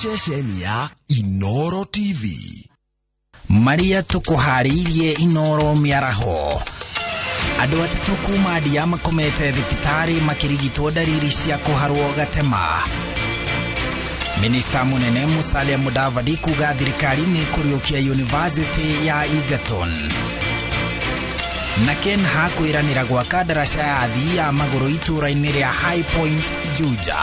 Ceceni ya Inooro TV. Maria tũkũharĩirie Inooro mĩaraho. Andũ 3 kuma Ndia makomete thibitarĩ makĩrigitwo ndariri cia kũharwo gatema. Minista munene Musalia Mudavadi kuga thirikari nĩ kũriũkia University ya Egerton. Na Kenha kwĩranĩra gwaka ndaraca ya athii ya magũrũ itũũra-inĩ rĩa High Point, Juja.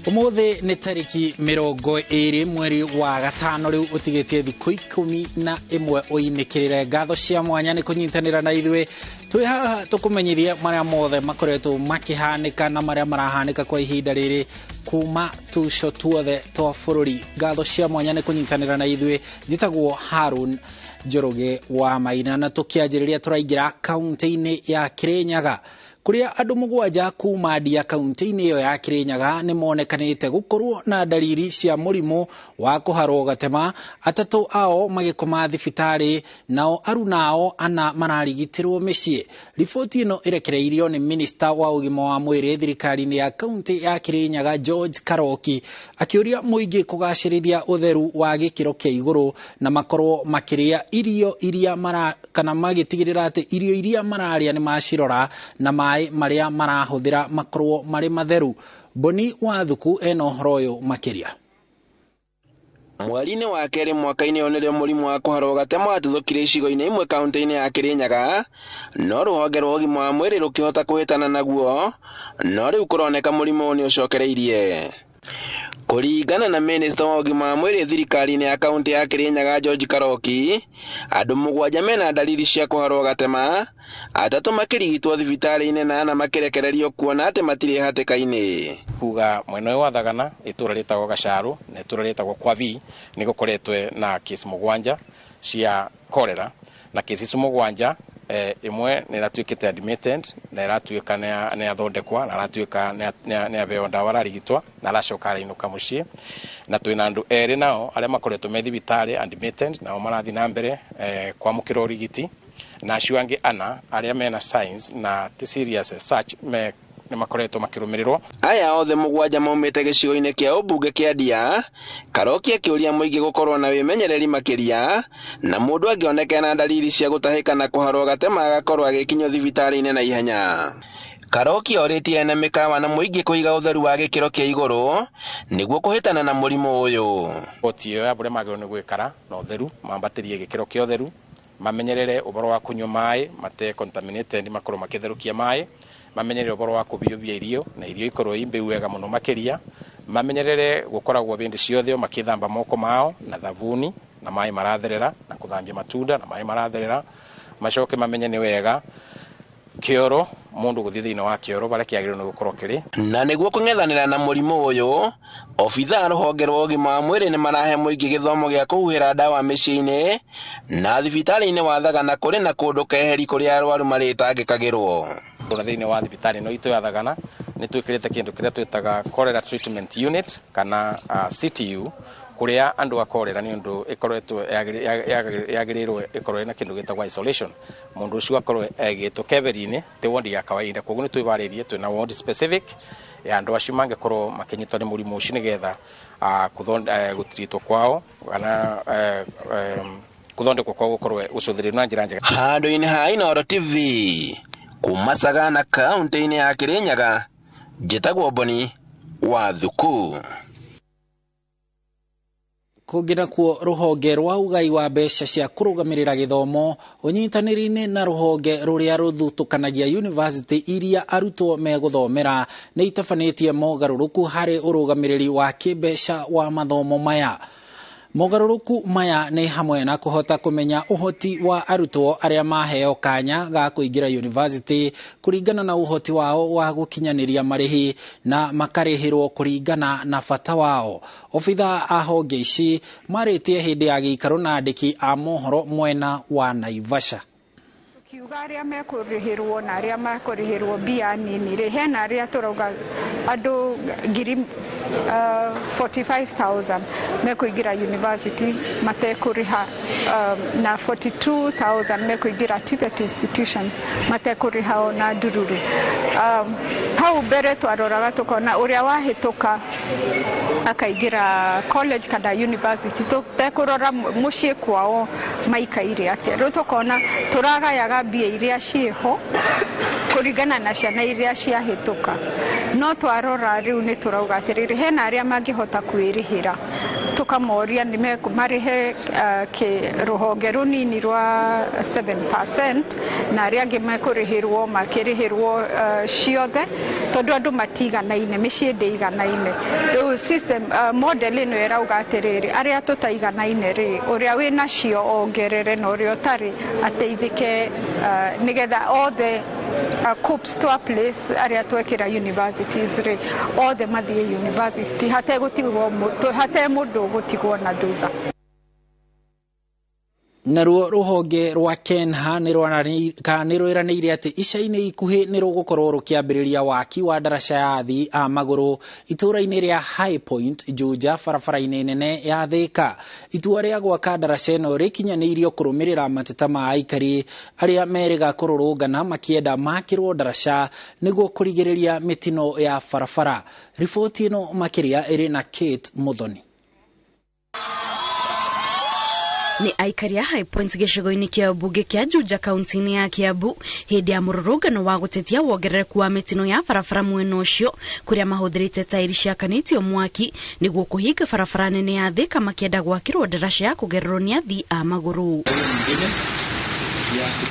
Umuthi nĩ tarĩki 20 mweri wa gatano rĩu ũtigĩtie thikũ 11 ũinĩkĩrĩre. Ngatho cia mwanya nĩ kũnyitanĩra na ithuĩ twĩ haha tũkũmenyithie marĩa mothe makoretwo makĩhanĩka na marĩa marahanĩka kwa ihinda rĩrĩ kuma tuco tuothe twa bũrũri. Ngatho cia mwanya nĩ kũnyitanĩra na ithuĩ. Njĩtagwo Harun Njoroge wa Maina, na tũkĩanjĩrĩria tũraingĩra kaunti-inĩ ya Kirinyaga kuria andũ 7 kuma Ndia kaunti-inĩ ĩyo ya Kirinyaga nĩ monekanĩte gũkorwo na ndariri cia mũrimũ wa kũharwo gatema. 3 ao magĩkoma thibitarĩ, nao aruna ao 4 mararigitĩrwo mĩciĩ. Riboti ĩno ĩrekereirio nĩ minista wa ũgima wa mwĩrĩ thirikari-inĩ ya kaunti ya Kirinyaga George Karoki, akĩũria mũingĩ kũgacĩrithia ũtheru wa gĩkĩro kĩa igũrũ na makorwo makĩrĩa irio iria mara kana magĩtigĩrĩra atĩ irio iria mararĩa nĩ macirora na maĩ marĩa marahũthĩra makorwo marĩ matheru. Boni Wathuku ena ũhoro ũyũ makĩria. Mweri-inĩ wa kerĩ mwaka-inĩ ũyũ nĩrĩo mũrimũ wa kũharwo gatema watuthũkire icigo-inĩ imwe kaunti-inĩ ya Kirinyaga, no rũhonge rwa ũgima wa mwĩrĩ rũkĩhota kũhĩtana naguo, no rĩu kũroneka mũrimũ ũyũ nĩ ũcokereirie. Kũringana na minista wa ũgima wa mwĩrĩ thirikari-inĩ ya kaunti ya Kirinyaga George Karoki, andũ 7 mena ndariri cia kũharwo gatema, 3 makĩrigitwo thibitarĩ-inĩ na 4 makĩrekererio kuona atĩ matirĩ hatĩka-inĩ. Kuga mwena ũyũ wa Thagana itũũra rĩtagwo Gacaru na itũũra rĩtagwo Kwavi nĩ gũkoretwe na kesi 7 cia cholera, na kesi icio 7 ĩmwe nĩ ĩratuĩkĩte admitted na ĩratuĩka nĩ yathondekwa na ĩratuĩka nĩ yaheo ndawa ararigitwo na aracoka arainũka mũciĩ. Na twĩna andũ 2 nao arĩa makoretwo me thibitarĩ admitted nao marathiĩ na mbere kwamũkĩra ũrigiti, na acio angĩ 4 arĩa mena signs na ti serious as such me nĩ makoretwo makĩrũmĩrĩrwo. Aya othe 7 maumĩte gĩcigo-inĩ kĩa ũmbunge kĩa Ndia. Karoki akĩũria mũingĩ gũkorwo na wĩmenyereri makĩria, na mũndũ angĩoneka na ndariri cia gũtahĩka na kũharwo gatema agakorwo agĩkinyio thibitarĩ-inĩ na ihenya. Karoki orĩtie ene mĩkawa na mũingĩ kũiga ũtheru wa gĩkĩro kĩa igũrũ nĩguo kũhĩtana na mũrimũ ũyũ. Boti ĩyo ya ũrĩa magĩrĩirwo nĩ gwĩkara na ũtheru, mambatĩrie gĩkĩro kĩa ũtheru, mamenyerere ũhoro wa kũnyua maĩ mate contaminated, makorwo makĩtherũkia maĩ, mamenyerere ũhoro wa kũbiũbia irio na irio ikorwo i mbĩu wega mũno makĩria, mamenyerere gũkoragwo hĩndĩ ciothe makĩthamba moko mao na thabuni na maĩ maratherera, na kũthambia matunda na maĩ maratherera. Macoke mamenye nĩ wega kĩoro mũndũ gũthiĩ thĩinĩ wa kĩoro barĩa kĩagĩrĩirwo nĩ gũkorwo kĩrĩ. Na nĩguo kũng'ethanĩra na mũrimũ ũyũ, obithaa rũhonge rwa ũgima wa mwĩrĩ nĩ marahe mũingĩ gĩthomo gĩa kũhuhĩra ndawa mĩciĩ-inĩ na thibitarĩ-inĩ wa Thagana kũrĩ na kũndũ keheri kũrĩa arwaru marĩtangĩkagĩrwo. Ona thĩinĩ wa thibitarĩ ĩno itũ ya Thagana nĩ twĩkĩrĩte kĩndũ kĩrĩa twĩtaga cholera treatment unit kana CTU, kũrĩa andũ a cholera nĩ ũndũ ĩkoretwo yagĩrĩirwo ĩkorwo ĩna kĩndũ gĩtagwo isolation. Mũndũ ũcio akorwo egĩtwo keberi-inĩ, ti ward ya kawaida, koguo nĩ twĩbarĩirie twĩna ward specific ya andũ acio mangĩkorwo makĩnyitwo nĩ mũrimũ ũcio nĩgetha gũtiritwo kwao kana gũthondekwo kwao gũkorwo gũcũthĩrĩrio na njĩra njega. Handũ-inĩ ha Inooro TV kuma Sagana kaunti-inĩ ya Kirinyaga, njĩtagwo Boni Wathuku. Kũngĩ nakuo rũhonge rwa ũgai wa mbeca cia kũrũgamĩrĩra gĩthomo ũnyitanĩri-inĩ na rũhonge rũrĩa rũthutũkanagia university iria arutwo megũthomera nĩ itabanĩtie mogarũrũku harĩ ũrũgamĩrĩri wa kĩmbeca wa mathomo maya. Mogarũrũku maya nĩ hamwe na kũhota kũmenya ũhoti wa arutwo arĩa maheo kanya ga kũingĩra university kũringana na ũhoti wao wa gũkinyanĩria marĩhi na makarĩhĩrwo kũringana na bata wao. Obithaa a honge ici marĩtie hĩndĩ ya gĩikaro na andĩki a mohoro mwena wa Naivasha. Tũkiuga arĩa mekũrĩhĩrwo na arĩa makũrĩhĩrwo mbia nini rĩ, hena arĩa tũrauga andũ ngiri 45,000 mekũingĩra university matekũrĩha, na 42,000 mekũingĩra TVET institution matekũrĩha ona ndururu. Hau mbere twaroraga tũkona ũrĩa wahĩtũka akaingĩra college kana university tũtekũrora mũciĩ kwao maikaire atĩa. Rĩu tũkona tũragayaga mbia iria ciĩho kũringana na ciana iria ciahĩtũka. No twarora rĩu nĩ tũrauga atĩrĩrĩ, hena arĩa mangĩhota kwĩrĩhĩra, tũkamoria nĩ marĩhe rũhonge rũnini rwa 7% na arĩa angĩ mekũrĩhĩrwo makĩrĩhĩrwo ciothe, tondũ andũ matiganaine, mĩciĩ ndĩiganaine. Rĩu system model ĩno ĩrauga atĩrĩrĩ, arĩa tũtaiganaine rĩ, ũrĩa wĩnacio ongerere na ũrĩa ũtarĩ ateithĩke, nĩgetha othe KUCCPS twa place arĩa twekĩra universities rĩ, othe mathiĩ university hategũtigwo hate mũndũ gũtigwo na thutha. Naruo rũhonge rwa KENHA nĩ rwĩranĩire atĩ ica-inĩ ikuhĩ nĩ rũgũkorwo rũkĩambĩrĩria waki wa ndaraca ya athii a magũrũ itũũra-inĩ rĩa High Point, Juja, barabara-inĩ nene ya Thika. Itua rĩa gwaka ndaraca ĩno rĩkinyanĩirio kũrũmĩrĩra mateta ma aikari arĩa merĩga kũrũrũngana makĩenda makĩrwo ndaraca nĩguo kũrigĩrĩria mĩtino ya barabara. Riboti ĩno makĩria ĩrĩ na Kate Muthoni. Ni aikari a High Point gĩcigo-inĩ kĩa mbunge kĩa Juja kaunti-inĩ ya Kiambu hĩndĩ ya mũrũrũngano wa gũtetia wongerereku wa mĩtino ya barabara mwena ũcio, kũrĩa mahũthĩrĩte tairi ciakanĩtio mwaki nĩguo kũhinga barabara nene ya Thika makĩenda gwakĩrwo ndaraca ya kũgererwo nĩ athii a magũrũ.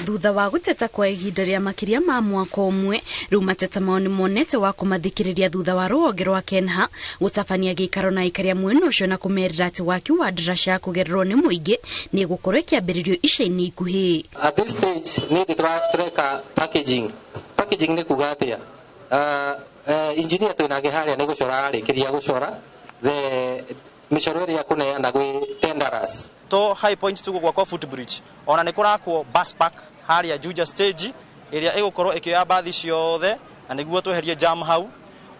Thutha wa gũteta kwa ihinda rĩa makĩria ma mwaka ũmwe, rĩu mateta mao nĩmonete wa kũmathikĩrĩria thutha wa rũhonge rwa KENHA gũtabania gĩikaro na aikari a mwena ũcio na kũmerĩra atĩ waki wa ndaraca ya kũgererwo nĩ mũingĩ nĩ ĩgũkorwo ĩkĩambĩrĩrio ica-inĩ ikuhĩ. At this stage nĩ tũreka packaging. Packaging nĩ kuga atĩa? Engineer twĩnake harĩa nĩ gũcora ararĩkĩria gũcora the mĩcoro ĩrĩa kũneana gwĩ tenderers. To High Point tugũgwakwo footbridge, ona nĩ kũrakwo bus park harĩa Juja stage ĩrĩa ĩgũkorwo ĩkĩoya bathi ciothe na nĩguo tweherie jam hau.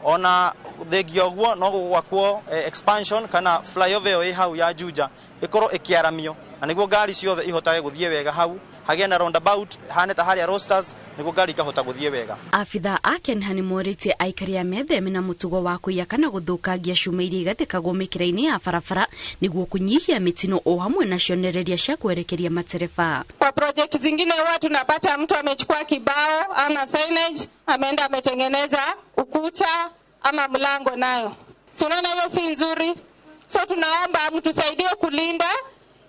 Ona thengia ũguo no gũgwakwo expansion kana flyover ĩyo ĩ hau ya Juja ĩkorwo ĩkĩaramio na nĩguo ngari ciothe ihotage gũthiĩ wega hau, hagĩe na roundabout hane ta harĩa Roasters nĩguo ngari ikahota gũthiĩ wega. Abitha a KENHA nĩ morĩtie aikari a metheme na mũtugo wa kũiya kana gũthũkangia cuma iria igathĩkagwo mĩkĩra-inĩ ya barabara nĩguo kũnyihia mĩtino o hamwe na cionereria cia kwerekeria matereba. Kwa project zingine huwa tunapata mtu amechukua kibao ama signage, ameenda ametengeneza ukuta ama mlango nayo. Si unaona hiyo si nzuri? So tunaomba mtusaidie kulinda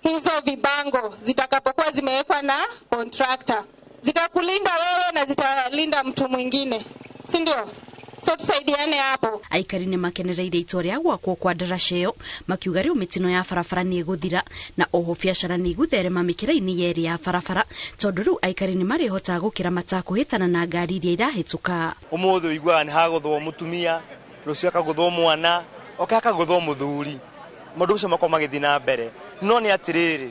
hizo vibango zitakapokuwa zimewekwa na contractor. Zitakulinda wewe na zitalinda mtu mwingine, si ndio? So tusaidiane hapo. Aikari nĩ makenereire itua rĩa gwakwo kwa ndaraca ĩyo makiuga rĩu mĩtino ya barabara nĩ ĩgũthira na oho biacara nĩ igũtherema mĩkĩra-inĩ yerĩ ya barabara tondũ rĩu aikari nĩ marĩhotaga gũkĩra matakũhĩtana na ngari iria irahĩtũka. Ũmũthĩ ũiguaga nĩ hagũthwo mũtumia, rũciũ akagũthwo mwana, oke akagũthwo mũthuri. Maũndũ macio makorwo magĩthiĩ na mbere. No nĩ atĩrĩrĩ,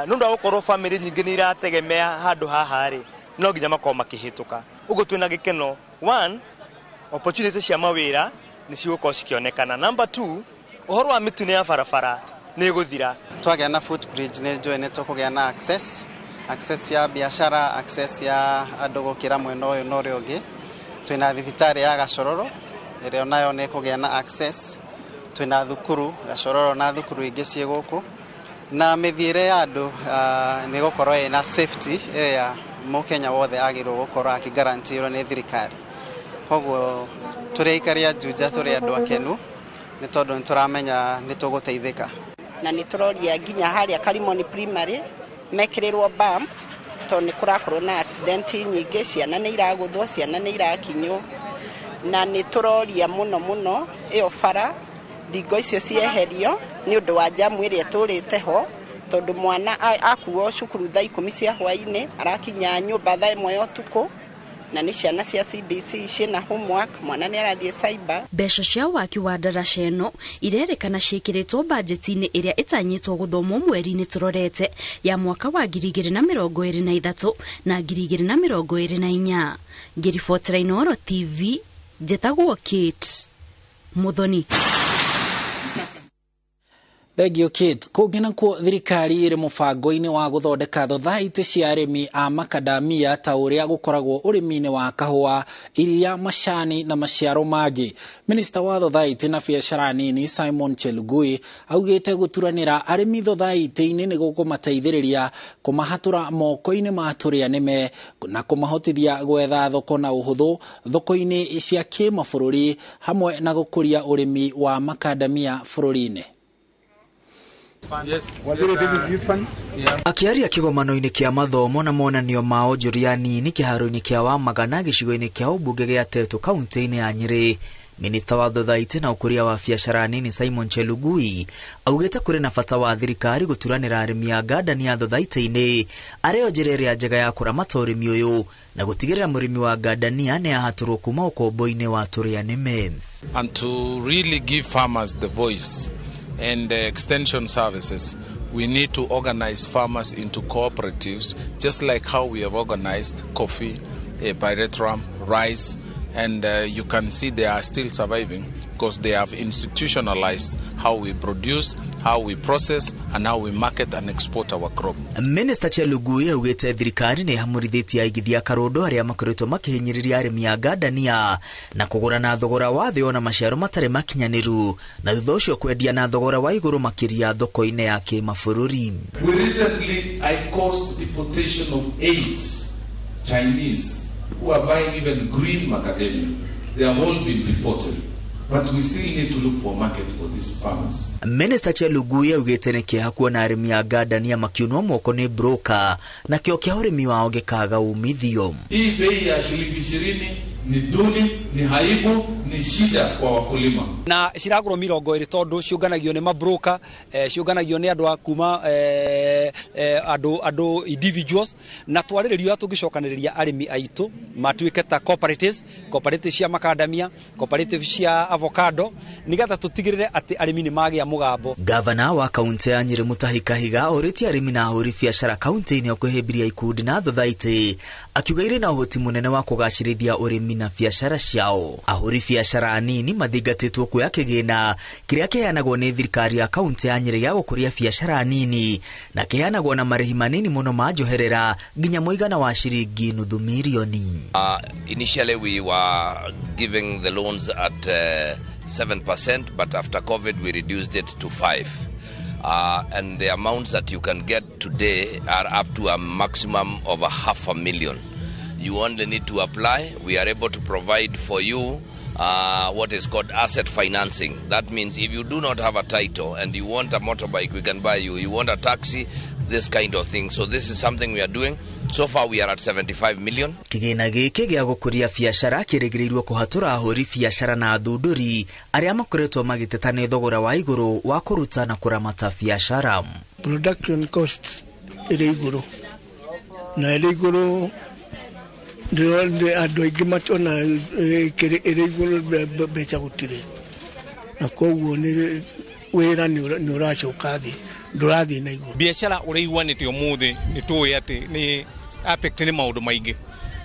nĩ ũndũ wa gũkorwo bamĩrĩ nyingĩ nĩ irategemea handũ haha rĩ, no nginya makorwo makĩhĩtũka. Ũguo twĩna gĩkeno, one, opportunity cia mawĩra nĩ cigũkorwo cikĩonekana. Number two, ũhoro wa mĩtino ya barabara nĩ ĩgũthira. Twagĩa na footbridge nĩ njũĩ nĩ tũkũgĩa na access, access ya biacara, access ya andũ gũkĩra mwena ũyũ na ũrĩa ũngĩ. Twĩna thibitarĩ ya Gachororo ĩrĩa onayo nĩ ĩkũgĩa na access. Twĩna thukuru Gachororo na thukuru ingĩ ciĩ gũkũ, na mĩthiĩre ya andũ nĩ gũkorwo ĩna safety ĩrĩa mũkenya wothe agĩrĩirwo gũkorwo akĩgarantirwo nĩ thirikari. Koguo tũrĩ aikari a Juja tũrĩ andũ akenu nĩ tondũ nĩ tũramenya nĩ tũgũteithĩka. Na nĩ tũroria nginya harĩa Karimoni Primary mekĩrĩrwo bump tondũ nĩ kũrakorwo na accident nyingĩ, ciana nĩ iragũthwo, ciana nĩ irakinywo, na nĩ tũroria mũno mũno ĩyo bara thingo icio cieherio nĩ ũndũ wa jamu ĩrĩa ĩtũrĩte ho, tondũ mwana akuo cukuru thaa 10 cia hwainĩ arakinya nyũmba thaa 1 ya ũtukũ. Na nĩ ciana cia CBC ciĩna homework, mwana nĩ arathiĩ cyber. Mbeca cia waki wa ndaraca ĩno irerĩkana ciĩkĩrĩtwo bajeti-inĩ ĩrĩa ĩtanyĩtwo gũthomwo mweri-inĩ tũrorete ya mwaka wa 2023 na 2024. Ngĩribotera Inooro TV, njĩtagwo Kate Muthoni. Thank you, Kate. Kũngĩ nakuo thirikari ĩrĩ mũbango-inĩ wa gũthondeka thothaitĩ cia arĩmi a makadamia ta ũrĩa gũkoragwo ũrĩmi-inĩ wa kahũa, iria, macani na maciaro mangĩ. Minista wa thothaitĩ na biacara nini Simon Chelugui augĩte gũturanĩra arĩmi thothaitĩ-inĩ nĩ gũkũmateithĩrĩria kũmahatũra moko-inĩ ma tũrĩa nĩme na kũmahotithia gwetha thoko na ũhũthũ thoko-inĩ cia kĩmabũrũri hamwe na gũkũria ũrĩmi wa makadamia bũrũri-inĩ. Akĩaria kĩgomano-inĩ kĩa mathomo na monanio ma onjoria nini kĩharo-inĩ kĩa Wamagana gĩcigo-inĩ kĩa ũmbunge gĩa Tetu kaunti-inĩ ya Nyĩrĩ, Minista wa thothaitĩ na ũkũria wa biacara nini Simon Chelugui augĩte kũrĩ na bata wa thirikari gũturanĩra arĩmi a ngandania thothaitĩ-inĩ arĩo njĩra ĩrĩa njega ya kũramata ũrĩmi ũyũ na gũtigĩrĩra mũrĩmi wa ngandania nĩ ahatũrwo kuma ũkombo-inĩ wa tũrĩa nĩme. And to really give farmers the voice and the extension services, we need to organize farmers into cooperatives, just like how we have organized coffee, pyrethrum, rice, and you can see they are still surviving because they have institutionalized how we produce, how we process, and how we market and export our crop. Minister Chelugui augĩte thirikari nĩ ĩhamũrithĩtie aigithia karũndo arĩa makoretwo makĩhinyĩrĩria arĩmi a ngandania na kũgũra na thogora wa thĩ ona maciaro matarĩ makinyanĩru na thutha ũcio kwendia na thogora wa igũrũ makĩria thoko-inĩ ya kĩmabũrũri. We recently I caused deportation of 8 Chinese who are buying even green macadamia. They have all been deported. But we still need to look for market for these farmers. Minister Chelugui augĩte nĩ kĩeha kuona arĩmi a ngandania makiunwo moko nĩ broker na kĩo kĩa ũrĩmi wao gĩkaga umithio. Hii bei ya shilingi 20 ni duni, ni haibu, ni shida kwa wakulima. Na ciragũrwo 20 tondũ ciũnganagio nĩ mabroker, ciũnganagio nĩ andũ a kuma andũ individuals, na twarĩrĩrio tũngĩcokanĩrĩria arĩmi aitũ matuĩke ta cooperatives, cooperative cia macadamia, cooperative cia avocado, nĩgetha tũtigĩrĩre atĩ arĩmi nĩ magĩa mũgambo. Gavana wa kaunti ya Nyĩrĩ Mutahi Kahiga orĩtie arĩmi na ahũri biacara kaunti-inĩ kwĩhĩmbĩria ikundi na thothaitĩ, akiuga irĩ na ũhoti mũnene wa kũgacĩrithia ũrĩmi na biacara ciao. Ahũri biacara nini mathingatĩtwo kuoya kĩgĩna kĩrĩa kĩheanagwo nĩ thirikari ya kaunti ya Nyĩrĩ gĩa gũkũria biacara nini na kĩheanagwo na marĩhi manini mũno ma njoherera nginya mũigana wa shiringi nuthu mirioni. Initially we were giving the loans at 7%, but after COVID we reduced it to 5%. And the amounts that you can get today are up to a maximum of 500,000. You only need to apply. We are able to provide for you what is called asset financing. That means if you do not have a title and you want a motorbike, we can buy you. You want a taxi, this kind of thing. So this is something we are doing. So far we are at 75 million. Kĩgĩna gĩkĩ gĩa gũkũria biacara kĩrĩgĩrĩirwo kũhatũra ahũri biacara na athundũri arĩa makoretwo magĩteta nĩ thogora wa igũrũ wa kũruta na kũramata biacara. Production costs ĩrĩ igũrũ na ĩrĩ igũrũ andũ aingĩ matona ĩrĩ igũrũ mbeca gũtirĩ, na koguo nĩ wĩra nĩ ũracoka thĩ, ndũrathiĩ na igũrũ. Biacara ũrĩa iguanĩte ũmũthĩ nĩ tũĩ atĩ nĩ affect nĩ maũndũ maingĩ,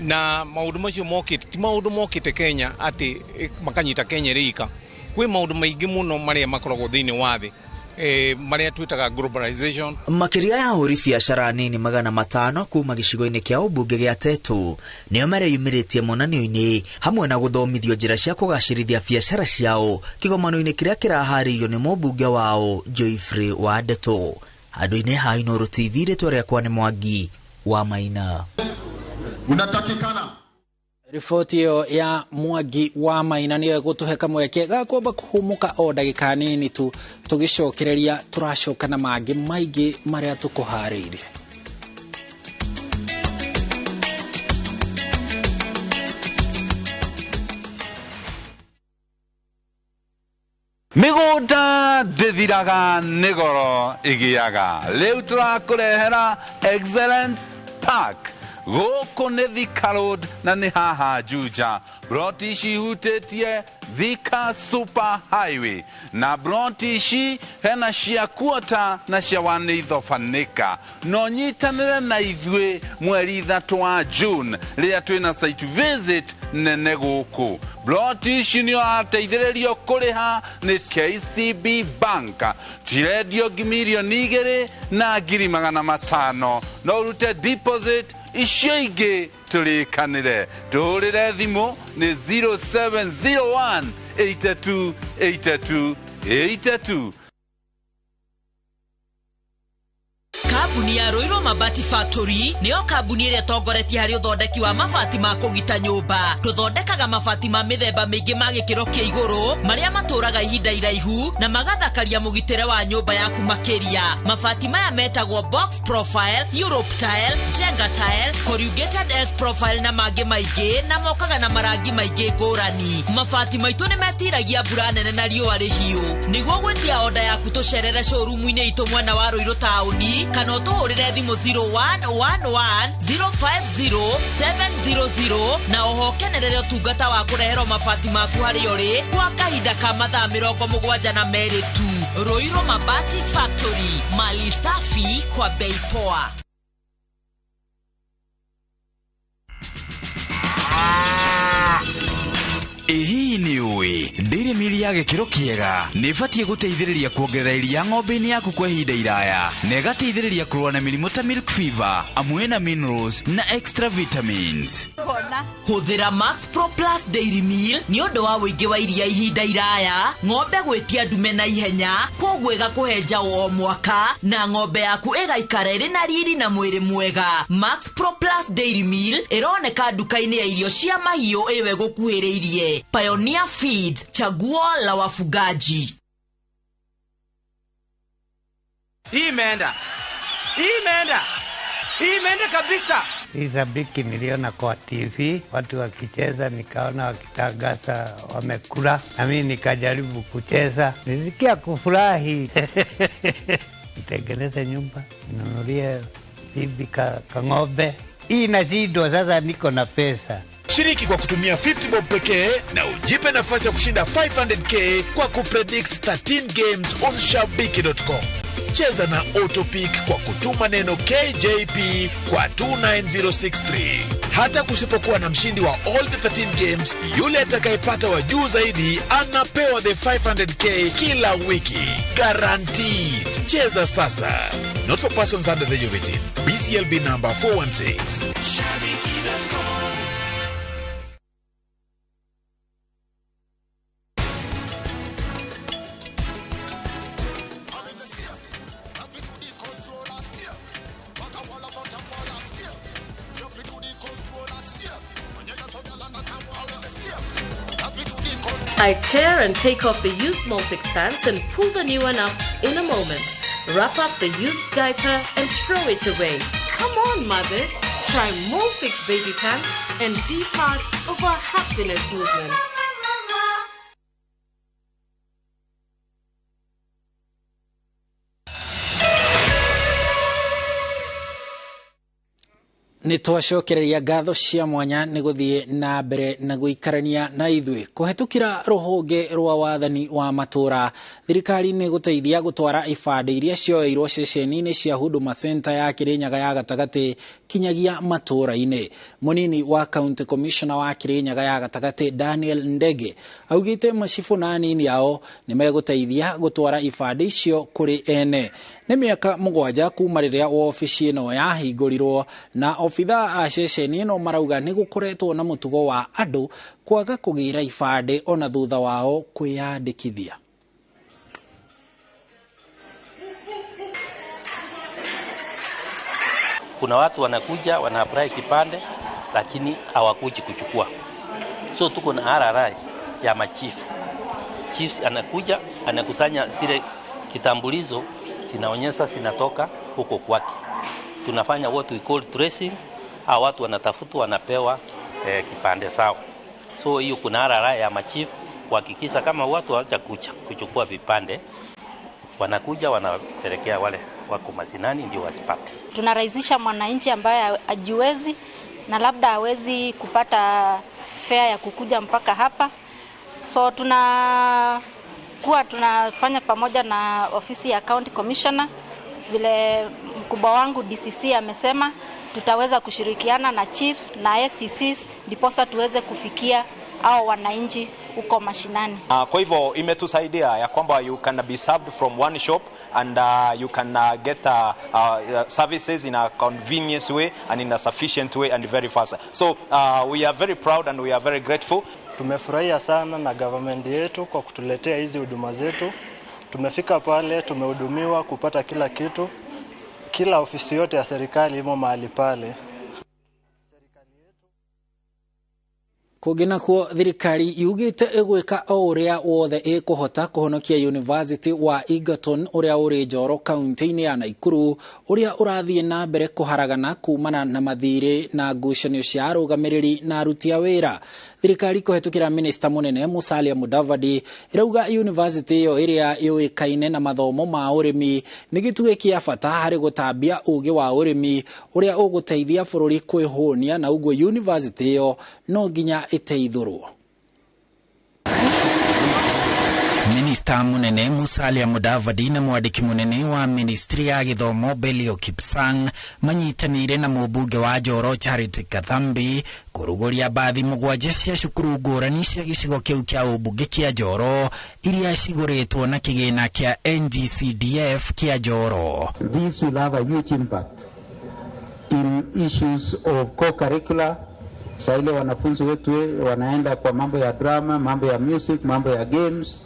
na maũndũ macio mokĩte ti maũndũ mokĩte Kenya atĩ makanyita Kenya ĩrĩ ika. Kwĩ maũndũ maingĩ mũno marĩa makoragwo thĩinĩ wa thĩ, marĩa twĩtaga globalization. Makĩria ya ahũri biacara nini 500 kuma gĩcigo-inĩ kĩa ũmbunge gĩa Tetu nĩo mareyumĩrĩtie monanio-inĩ hamwe na gũthomithio njĩra cia kũgacĩrithia biacara ciao kĩgomano-inĩ kĩrĩa kĩraharĩirio nĩ mũmbunge wao Joyfrey Wandeto. Handũ-inĩ ha Inooro TV, rĩtwa rĩakwa nĩ Mwangi wa Maina. Unatakikana. Riboti ĩyo ya Mwangi wa Maina nĩyo ĩgũtũhe kamweke ga kwamba kũhũmũka o ndagĩka nini tu, tũgĩcokereria tũracoka na mangĩ maingĩ marĩa tũkũharĩirie. Mĩgũnda ndĩthiraga nĩ goro ĩgĩaga. Rĩu tũrakũrehera Excellence Park. Gũkũ nĩ Thika Road na nĩ haha Juja. Broti ici ihutĩtie Thika Super Highway na broti ici hena cia kuota na cia wanĩithobanĩka. No nyitanĩre na ithuĩ mweri 3 wa June rĩrĩa twĩna site visit nene gũkũ. Broti ici nĩ ũrateithĩrĩrio kũrĩha nĩ KCB Bank. Cirendio 2,500,000. No ũrute deposit icio ingĩ tũrĩkanĩre. Tũhũrĩre thimũ nĩ 0701 82 82 82. Kambuni ya Ruiru Mabati Factory nĩyo kambuni ĩrĩa ĩtongoretie harĩ ũthondeki wa mabati ma kũgita nyũmba. Tũthondekaga mabati ma mĩthemba mĩingĩ ma gĩkĩro kĩa igũrũ marĩa matũraga ihinda iraihu na magathakaria mũgitĩre wa nyũmba yaku makĩria. Mabati maya metagwo box profile, Europe tile, Jenga tile, corrugated S profile na mangĩ maingĩ, na mokaga na marangi maingĩ ngũrani. Mabati maitũ nĩ metiragia mbura nene na riũa rĩhiũ. Nĩguo gwĩtia oda yaku tũcerere showroom-inĩ itũ mwena wa Ruiru taũni kana ũtũhũrĩre thimũ 0111 050 700 na oho kenerere ũtungata wa kũreherwo mabati maku harĩa ũrĩ kwa kahinda ka mathaa 72 tu. Ruiru Mabati Factory, mali safi kwa bei poa. Ĩhihi nĩ ũĩ Dairy Meal ya gĩkĩro kĩega nĩ ĩbatiĩ gũteithĩrĩria kuongerera iria ng'ombe-inĩ yaku kwa ihinda iraya na ĩgateithĩrĩria kũrũa na mĩrimũ ta milk fever, amwe na minerals na extra vitamins. Hũthĩra Max Pro Plus Dairy Meal nĩ ũndũ wa ũingĩ wa iria ihinda iraya, ng'ombe gwĩtia ndume na ihenya, kwoguo ĩgakũhe njaũ o mwaka na ng'ombe yaku ĩgaikara ĩrĩ na riri na mwĩrĩ mwega. Max Pro Plus Dairy Meal ĩroneka nduka-inĩ ya irio cia mahiũ ĩwe gũkuhĩrĩirie. Pioneer Feeds, chaguo la wafugaji. Hii imeenda. Hii imeenda. Hii imeenda kabisa. Hii Shabiki niliona kwa TV, watu wakicheza, nikaona wakitangaza wamekula, na mimi nikajaribu kucheza, nisikia kufurahi. Nitengeneze nyumba, ninunulie bibi kang'ombe. Hii inashindwa sasa, niko na pesa. Shiriki kwa kutumia 50 bob pekee na ujipe nafasi ya kushinda 500k kwa kupredict 13 games on shabiki.com. Cheza na Autopick kwa kutuma neno KJP kwa 29063. Hata kusipokuwa na mshindi wa all the 13 games, yule atakayepata wa juu zaidi anapewa the 500k kila wiki. Guaranteed. Cheza sasa. Not for persons under the age of 18. BCLB number 416. Shabiki.com. I tear and take off the used Molfix pants and pull the new one up in a moment. Wrap up the used diaper and throw it away. Come on, mothers. Try Molfix baby pants and be part of our happiness movement. Nĩ twacokereria ngatho cia mwanya nĩ gũthiĩ na mbere na gũikarania na ithuĩ kũhetũkĩra rũhonge rwa wathani wa matũra. Thirikari nĩ gũteithia gũtwara ibandĩ iria cioeirwo ceceni-inĩ cia Huduma Center ya Kirinyaga ya gatagatĩ kinyagia matũra-inĩ. Mũnini wa County Commissioner wa Kirinyaga ya gatagatĩ Daniel Ndege augĩte macibũ na anini ao nĩ megũteithia gũtwara ibandĩ icio kũrĩ ene. Nĩ mĩaka 7 kuma rĩrĩa wabici ĩno yahingũrirwo na obithaa a ceceni ĩno marauga nĩ gũkoretwo na mũtugo wa andũ kwaga kũgĩra ibandĩ ona thutha wao kwĩyandĩkithia. Kuna watu wanakuja wana apply kipande lakini hawakuji kuchukua. So tuko na RRI ya machifu. Chiefs anakuja anakusanya zile kitambulizo zinaonyesha zinatoka huko kwake. Tunafanya what we call tracing. Hao watu wanatafutwa wanapewa kipande sawa. So hiyo kuna RRI ya machifu kuhakikisha kama watu hawajakuja kuchukua vipande, wanakuja wanapelekea wale wako mashinani ndio wasipate. Tunarahisisha mwananchi ambaye hajiwezi na labda hawezi kupata fare ya kukuja mpaka hapa. So tunakuwa tunafanya pamoja na ofisi ya County Commissioner, vile mkubwa wangu DCC amesema tutaweza kushirikiana na chiefs na SCCs ndiposa tuweze kufikia au wananchi huko mashinani. Kwa hivyo imetusaidia ya kwamba you can be served from one shop and you can get services in a convenience way and in a sufficient way and very fast. So we are very proud and we are very grateful. Tumefurahia sana na government yetu kwa kutuletea hizi huduma zetu. Tumefika pale, tumehudumiwa kupata kila kitu. Kila ofisi yote ya serikali imo mahali pale. Kũngĩ nakuo thirikari yugĩte ĩgwĩka o ũrĩa wothe ĩkũhota kũhonokia University wa Egerton ũrĩa ũrĩ Njoro kaunti-inĩ ya Naikuru ũrĩa ũrathiĩ na mbere kũharagana kumana na mathirĩ na ngucanio cia arũgamĩrĩri na aruti a wĩra. Thirikari kũhetũkĩra minista mũnene Musalia Mudavadi ĩrauga university ĩyo ĩrĩa yũĩkaine na mathomo ma ũrĩmi nĩ gĩtugĩ kĩa bata harĩ gũtambia ũgĩ wa ũrĩmi ũrĩa ũgũteithia bũrũri kwĩhũnia na ũguo university ĩyo no nginya ĩteithũrwo. Minista munene Musalia Mudavadi na mwandĩki munene wa ministry ya gĩthomo Belio Kipsang manyitanĩire na mũmbunge wa Njoro Charity Kathambi kũrugũria mbathi 7 cia cukuru ngũrani cia gĩcigo kĩu kĩa ũmbunge kĩa Njoro iria cigũrĩtwo na kĩgĩna kĩa NGCDF kĩa Njoro. This will have a huge impact in issues of co-curricular. Saa ile wanafunzi wetu wanaenda kwa mambo ya drama, mambo ya music, mambo ya games.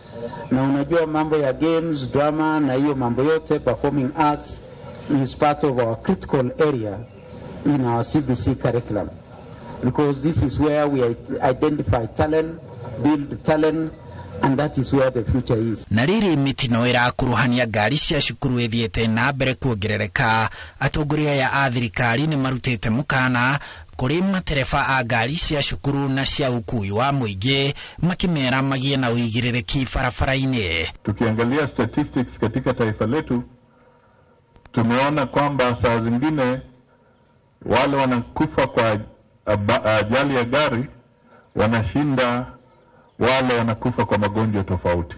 Na unajua mambo ya games, drama na hiyo mambo yote, performing arts is part of our critical area in our CBC curriculum. Because this is where we identify talent, build talent, and that is where the future is. Na rĩrĩ mĩtino ĩrakuruhania ngari cia cukuru ĩthiĩte na mbere kuongerereka, atongoria aya a thirikari nĩ marutĩte mũkana kũrĩ matereba a ngari cia cukuru na cia ũkuui wa mũingĩ makĩmera magĩe na ũigĩrĩrĩki barabara-inĩ. Tukiangalia statistics katika taifa letu, tumeona kwamba saa zingine wale wanakufa kwa ajali ya gari wanashinda wale wanakufa kwa magonjwa tofauti.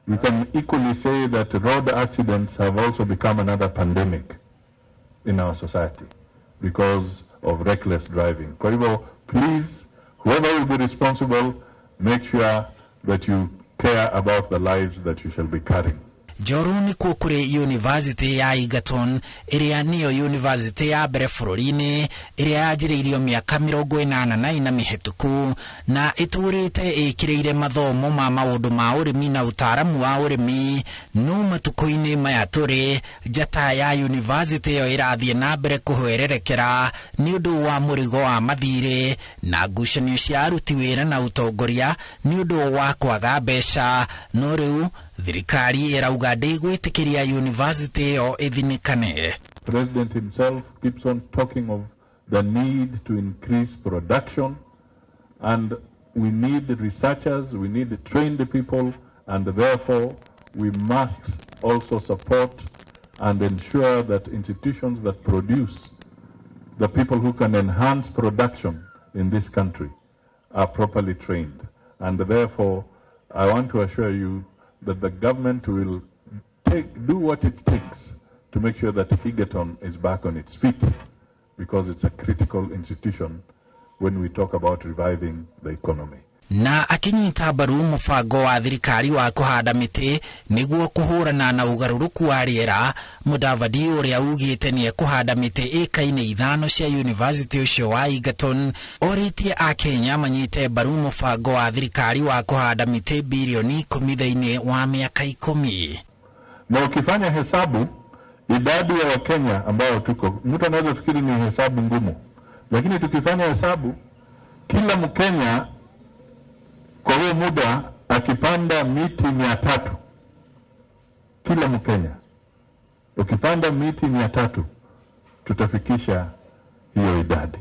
We can equally say that road accidents have also become another pandemic in our society because of reckless driving. Kwa hivyo, please, whoever will be responsible, make sure that you care about the lives that you shall be carrying. Njoro nĩkuo kũrĩ University ya Egerton ĩrĩa nĩyo university ya mbere bũrũri-inĩ ĩrĩa yanjĩrĩirio mĩaka 84 mĩhĩtũku na ĩtũrĩte ĩkĩrĩire mathomo ma maũndũ ma ũrĩmi na ũtaaramu wa ũrĩmi. No matukũ-inĩ maya tũrĩ, njata ya university ĩyo ĩrathiĩ na mbere kũhwererekera nĩ ũndũ wa mũrigo wa mathirĩ na ngucanio cia aruti wĩra na ũtongoria nĩ ũndũ wa kwaga mbeca. No rĩu thirikari ĩrauga ndĩgwĩtĩkĩria university ĩyo ĩthinĩkane. President himself keeps on talking of the need to increase production, and we need researchers, we need trained people, and therefore we must also support and ensure that institutions that produce the people who can enhance production in this country are properly trained. And therefore, I want to assure you that the government will do what it takes to make sure that Egerton is back on its feet, because it's a critical institution when we talk about reviving the economy. Na akinyita mbaru mũbango wa thirikari wa kũhanda mĩtĩ nĩguo kũhũrana na ũgarũrũku wa rĩera, Mudavadi ũrĩa ugĩte nĩ ekũhanda mĩtĩ ĩka-inĩ 5 cia university ũcio wa Egerton orĩtie akenya manyite mbaru mũbango wa thirikari wa kũhanda mĩtĩ bilioni 10 thĩinĩ wa mĩaka 10. Na ukifanya hesabu idadi ya Wakenya ambao tuko, mtu anaweza fikiri ni hesabu ngumu, lakini tukifanya hesabu kila Mkenya kwa huo muda akipanda miti 300, kila Mkenya ukipanda miti 300, tutafikisha hiyo idadi.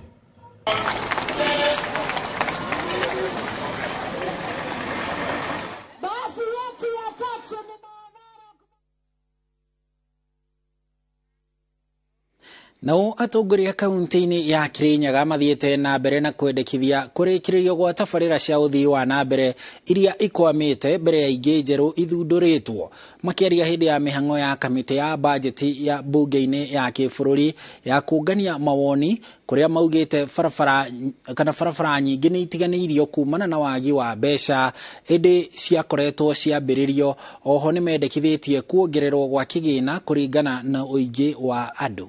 Nao atongoria kaunti-inĩ ya Kirinyaga mathiĩte na mbere na kwendekithia kũrĩkĩrĩrio gwa tabarĩra cia ũthii wa na mbere iria ikwamĩte mbere ya ingĩ njerũ ithundũrĩtwo. Makĩaria hĩndĩ ya mĩhang'o ya kamĩtĩ ya bajeti ya mbunge-inĩ ya kĩbũrũri ya kũngania mawoni kũrĩa maugĩte barabara kana barabara nyingĩ nĩ itiganĩirio kumana na wagi wa mbeca ĩndĩ ciakoretwo ciambĩrĩrio. Oho nĩmendekithĩtie kuongererwo gwa kĩgĩna kũringana na ũingĩ wa andũ.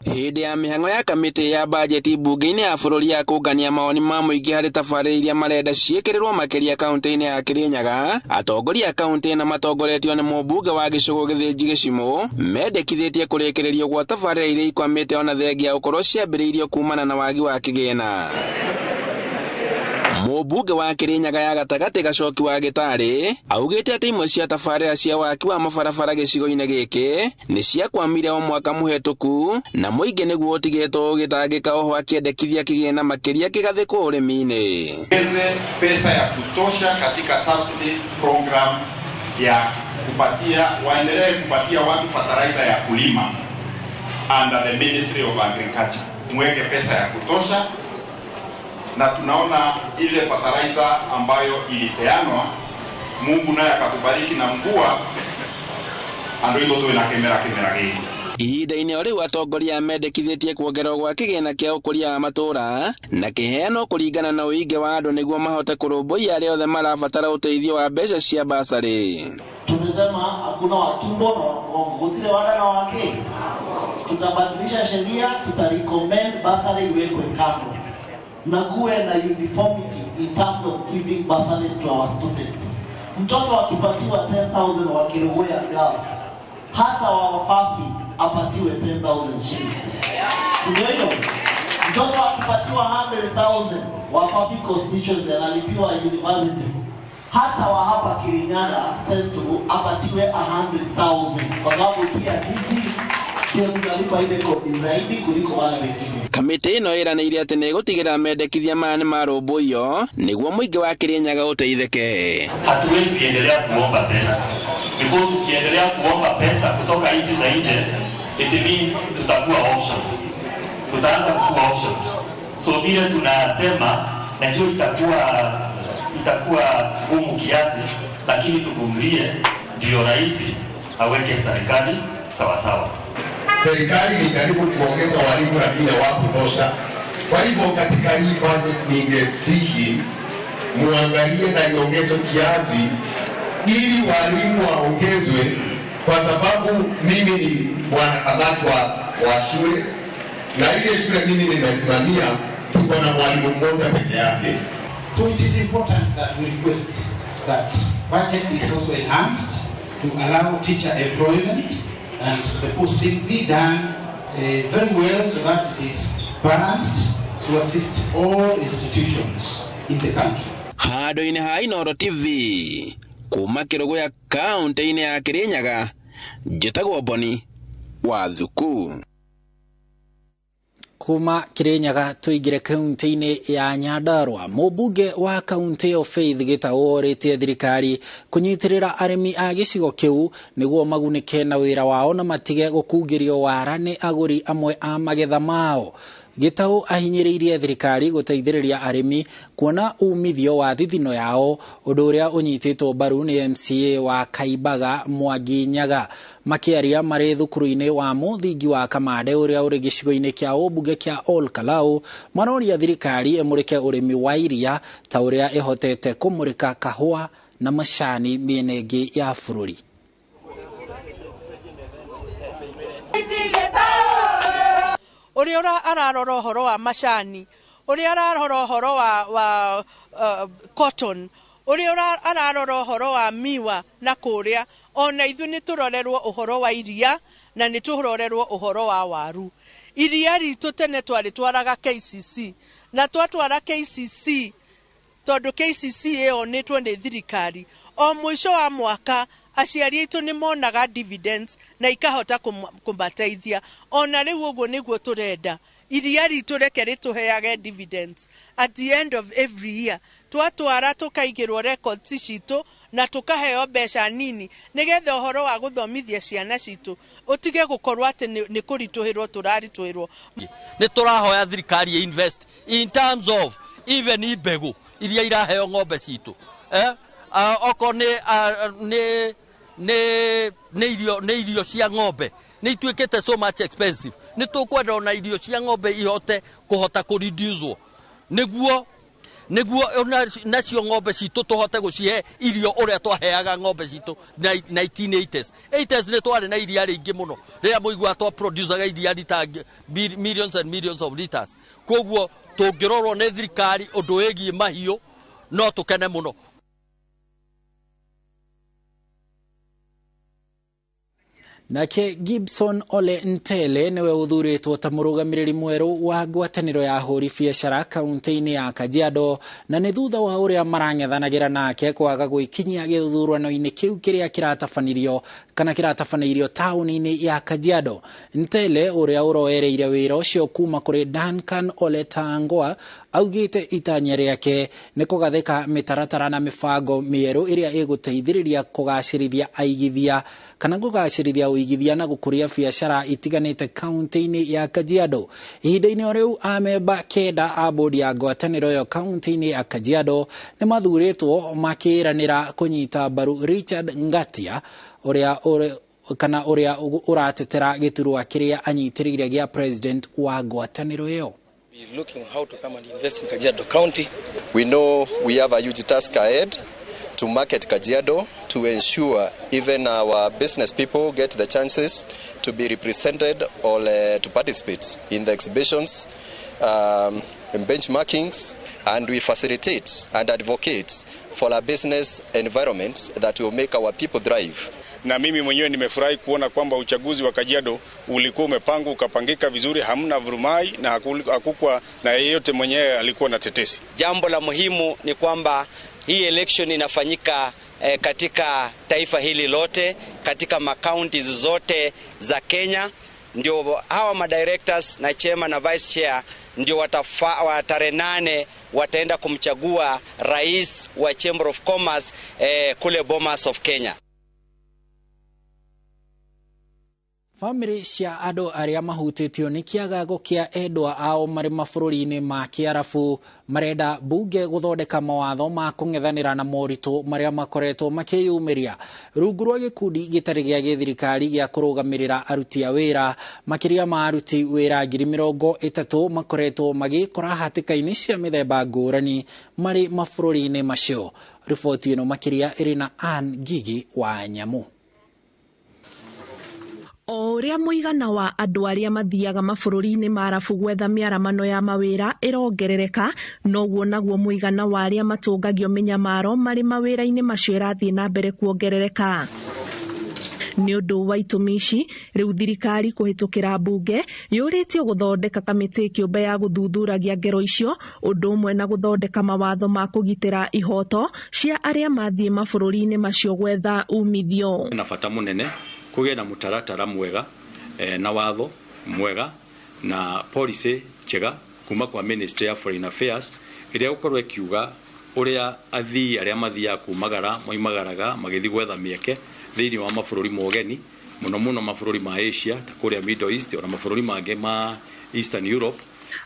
Hĩndĩ ya mĩhang'o ya kamĩtĩ ya bajeti mbunge-inĩ ya bũrũri ya kũngania mawoni ma mũingĩ harĩ tabarĩra iria marenda ciĩkĩrĩrwo makĩria kaunti-inĩ ya Kirinyaga, atongoria a kaunti na matongoretio nĩ mũmbunge wa gĩcũgũ Gĩthĩnji Gĩcimũ mendekithĩtie kũrĩkĩrĩrio gwa tabarĩra iria ikwamĩte ona thengia gũkorwo ciambĩrĩirio kumana na wagi wa kĩgĩna. Mũmbunge wa Kirinyaga ya gatagatĩ Gacoki wa Gĩtarĩ augĩte atĩ imwe cia tabarĩra cia waki wa mabarabara gĩcigo-inĩ gĩkĩ nĩ ciakwamire o mwaka mũhetũku na mũingĩ nĩguo ũtigĩtwo ũgĩtangĩka oho akĩendekithia kĩgĩna makĩria kĩgathĩkwo ũrĩmi-inĩ. Ongeze pesa ya kutosha katika subsidy program ya kupatia, waendelee kupatia watu fertilizer ya kulima under the Ministry of Agriculture. Mweke pesa ya kutosha, na tunaona ile fertilizer ambayo ilipeanwa, Mungu naye akatubariki na mvua, andu iko tu na kemera kemera giki. Ihinda-inĩ o rĩu atongoria mendekithĩtie kuongererwo gwa kĩgĩna kĩa ũkũria wa matũũra na kĩheanwo kũringana na ũingĩ wa andũ nĩguo mahote kũrũmbũiya arĩa othe marabatara ũteithio wa mbeca cia basarĩ. Tumesema hakuna watumbo na wagongo, gutire wada na wake. Tutabadilisha sheria, tutarecommend basari iwekwe kando na kuwe na uniformity in terms of giving bursaries to our students. Mtoto akipatiwa 10,000 wa Kerugoya girls, hata wa Wafafi apatiwe 10,000 shillings. Ndio hiyo. Mtoto akipatiwa 100,000 wa Fafi constituency analipiwa university, hata wa hapa Kirinyaga Central apatiwe 100,000, kwa sababu pia sisi ndio tunalipa ile kodi zaidi kuliko wale wengine. Kamĩtĩ ĩno ĩranĩire atĩ nĩ ĩgũtigĩrĩra mendekithia maya nĩ marũmbũiyo nĩguo mũingĩ wa Kirinyaga ũteithĩke. Hatuwezi endelea kuomba tena, because tukiendelea kuomba pesa kutoka nchi za nje, it means tutakuwa auction, tutaanza kuwa auction. So vile tunasema, najua itakuwa gumu kiasi, lakini tuvumilie ndio rais aweke serikali sawa sawa. Serikali ilijaribu kuongeza walimu lakini hawakutosha. Kwa hivyo katika hii budget ningesihi muangalie na iongezwe kiasi ili walimu waongezwe, kwa sababu mimi ni mwanakamati wa shule na ile shule mimi nimesimamia tuko na mwalimu mmoja peke yake. So it is important that we request that budget is also enhanced to allow teacher employment and the posting be done very well so that it is balanced to assist all institutions in the country. Handũ-inĩ ha Inooro TV kuma Kĩrũgũya kaunti-inĩ ya Kirinyaga, njĩtagwo Boni wa Thuku. Kuma Kirinyaga tuingire kaunti-inĩ ya Nyandarua. Mũmbunge wa kaunti ĩyo Faith Gĩtaũ orĩtie thirikari kũnyitĩrĩra arĩmi a gĩcigo kĩu nĩguo magunĩke na wĩra wao na matige gũkungĩrio wara nĩ agũri amwe a magetha mao. Gĩtaũ ahinyĩrĩirie thirikari gũteithĩrĩria arĩmi kuona umithio wa thithino yao, ũndũ ũrĩa ũnyitĩtwo mbaru nĩ MCA wa Kaimbaga Mwangi Nyaga. Makĩaria marĩ thukuru-inĩ wa mũthingi wa Kamande ũrĩa ũrĩ gĩcigo-inĩ kĩa ũmbunge kĩa Ol Kalou, maroria thirikari ĩmũrĩke ũrĩmi wa iria ta ũrĩa ĩhotete kũmũrĩka kahũa na macani mĩena ĩngĩ ya bũrũri. Ũrĩa ararora ũhoro wa macani, ũrĩa ararora ũhoro wa cotton, ũrĩa ararora ũhoro wa miwa na kũrĩa, ona ithuĩ nĩ tũrorerwo ũhoro wa iria na nĩ tũrorerwo ũhoro wa waru. Iria ritũ tene twarĩtwaraga KCC, na twatwara KCC tondũ KCC ĩyonĩtwo nĩ thirikari, o mũico wa mwaka aciari aitũ nĩ monaga dividends na ikahota kũmateithia. Ona rĩu ũguo nĩguo tũrenda, iria ritũ reke rĩtũheage dividends at the end of every year. Twatwara tũkaigĩrwo records citũ Na tũkaheo mbeca nini nĩgetha ũhoro wa gũthomithia ciana citũ ũtige gũkorwo atĩ nĩ kũritũhĩrwo tũraritũhĩrwo. Nĩ tũrahoya thirikari invest in terms of even mbegũ iria iraheo ng'ombe citũ, okorwo nĩ irio cia ng'ombe nĩ ituĩkĩte so much expensive, nĩ tũkwenda ona irio cia ng'ombe ihote kũhota kũreduce nĩguo nacio ng'ombe citũ tũhote gũcihe irio ũrĩa twaheaga ng'ombe citũ 1980s 80s. Nĩ twarĩ na iria rĩingĩ mũno rĩrĩa mũiguaga twa producaga iria rita millions and millions of liters. Koguo tũngĩrorwo nĩ thirikari ũndũ wĩgiĩ mahiũ no tũkene mũno. Nake Gibson Ole Ntele niwe ũthurĩtwo ta mũrũgamĩrĩri mwerũ wa ngwatanĩro ya ahũri biacara kaunti-inĩ ya Kajiado, na nĩ thutha wa ũrĩa marang'ethanagĩra nake kwaga gwĩkinyia gĩthurano-inĩ kĩu kĩrĩa kĩratabanĩrio kana kĩratabanĩirio taũni-inĩ ya Kajiado. Ntele ũrĩa ũroereire wĩra ũcio kuma kũrĩ Duncan Ole Tangoa augĩte itanya rĩake nĩ kũgathĩka mĩtaratara na mĩbango mĩerũ ĩrĩa ĩgũteithĩrĩria kũgacĩrithia aigithia kana kũgacĩrithia ũigithia na gũkũria biacara itiganĩte kaunti-inĩ ya Kajiado. Ihinda-inĩ o rĩu amemba 9 a bodi ya ngwatanĩro ĩyo kaunti-inĩ ya Kajiado nĩ mathurĩtwo makĩĩranĩra kũnyita mbaru Richard Ngatia ũrĩa ũratetera gĩturwa kĩrĩa anyitĩrĩire gĩa president wa ngwatanĩro ĩyo. Looking how to come and invest in Kajiado County. We know we have a huge task ahead to market Kajiado, to ensure even our business people get the chances to be represented or to participate in the exhibitions and benchmarkings, and we facilitate and advocate for a business environment that will make our people thrive. Na mimi mwenyewe nimefurahi kuona kwamba uchaguzi wa Kajiado ulikuwa umepangwa ukapangika vizuri, hamna vurumai na hakukuwa na yeyote mwenyewe alikuwa na tetesi. Jambo la muhimu ni kwamba hii election inafanyika katika taifa hili lote, katika makaunti zote za Kenya. Ndio hawa madirectors na chairman na vice chair ndio tarehe 8 wataenda kumchagua rais wa Chamber of Commerce kule Bomas of Kenya. Famĩlĩ cia andũ arĩa mahutĩtio nĩ kĩagago kĩa endwa ao marĩ mabũrũri-inĩ ma Kĩarabu marenda mbunge gũthondeka mawatho ma kũng'ethanĩra na moritũ marĩa makoretwo makĩyumĩria rungu rwa gĩkundi gĩtarĩ gĩa gĩthirikari gĩa kũrũgamĩrĩra aruti a wĩra. Makĩria ma aruti wĩra 30,000 makoretwo magĩkora hatĩka-inĩ cia mĩthemba ngũrani marĩ mabũrũri-inĩ macio. Riboti ĩno makĩria ĩrĩ na Ann Ngigi wa Nyamu. O ũrĩa mũigana wa andũ arĩa mathiaga mabũrũri-inĩ ma Arabu gwetha mĩaramano ya mawĩra ĩrongerereka, noguo naguo mũigana wa arĩa matũngagio mĩnyamaro marĩ mawĩra-inĩ macio ĩrathiĩ na mbere kuongerereka. Nĩ ũndũ wa itũmi ici, rĩu thirikari kũhĩtũkĩra mbunge yũrĩtio gũthondeka kamĩtĩ kĩũmbe ya gũthuthuragia ngero icio, ũndũ ũmwe na gũthondeka mawatho ma kũgitĩra ihoto cia arĩa mathiĩ mabũrũri-inĩ macio gwetha umithio. Na bata mũnene kũgĩe na mũtaratara mwega na watho mwega na policy njega kuma kwa Ministry of Foreign Affairs ĩrĩa gũkorwo ĩkiuga ũrĩa athii arĩa mathiaga kumagara moimagaraga magĩthiĩ gwetha mĩeke thĩinĩ wa mabũrũri mogeni, mũno mũno mabũrũri ma Asia ta kũrĩa Middle East ona mabũrũri mangĩ ma Eastern Europe.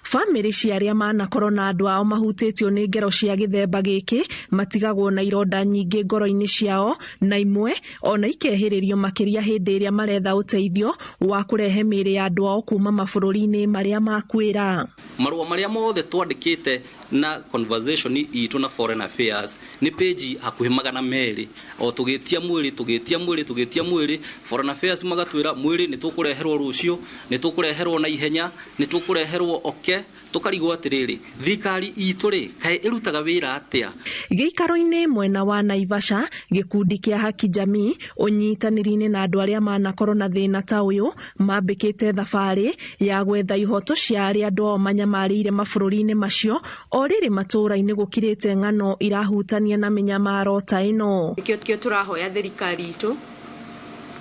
Famĩlĩ cia arĩa manakorwo na andũ ao mahutĩtio nĩ ngero cia gĩthemba gĩkĩ matigagwo na ironda nyingĩ ngoro-inĩ ciao, na imwe ona ikehĩrĩrio makĩria hĩndĩ ĩrĩa maretha ũteithio wa kũrehe mĩĩrĩ ya andũ ao kuma mabũrũri-inĩ marĩa makuĩra. Marũa marĩa mothe twandĩkĩte na conversation itũ na Foreign Affairs nĩ page hakuhĩ 200 o tũgĩtia mwĩrĩ tũgĩtia mwĩrĩ tũgĩtia mwĩrĩ. Foreign Affairs magatwĩra mwĩrĩ nĩ tũkũreherwo rũciũ, nĩ tũkũreherwo na ihenya, nĩ tũkũreherwo oke. Tũkarigwo atĩrĩrĩ, thirikari itũ rĩ kaĩ ĩrutaga wĩra atĩa? Gĩikaro-inĩ mwena wa Naivasha, gĩkundi kĩa Haki Jamii ũnyitanĩri-inĩ na andũ arĩa manakorwo na thĩna ta ũyũ mambĩkĩte thabarĩ ya gwetha ihoto cia arĩa andũ ao manyamarĩire mabũrũri-inĩ macio, o rĩrĩ matũũra-inĩ gũkirĩte ng'ano irahutania na mĩnyamaro ta ĩno. Nĩkĩo tũrahoya thirikari itũ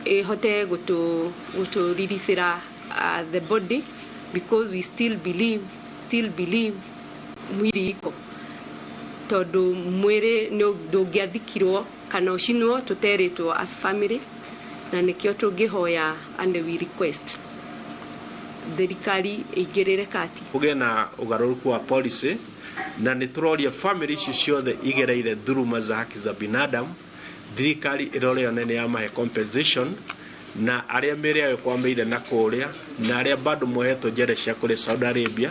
ĩhote gũtũriricĩra the body, because we still believe mwili iko. Tondu mwiri ndũngĩathikirwo kana ũcinwo tũterĩtwo as family, na nĩkĩo tũngĩhoya and we request thirikari ĩingĩrĩre kati kũgĩe na ũgarũrũku wa policy, na nĩ tũroria family icio ciothe igereire dhuluma za haki za binadamu, thirikari ĩrore yone nĩ yamahe compensation, na arĩa mĩrĩ yao ĩkwamĩire na kũrĩa na arĩa bado mohetwo njera cia kũrĩa Saudi Arabia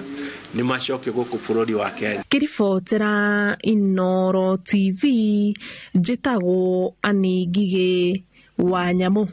nĩ macokio gũkũ bũrũri wa Kenya. Ngĩribotera Inooro TV, njĩtagwo Annie Ngigĩ wa Nyamũ.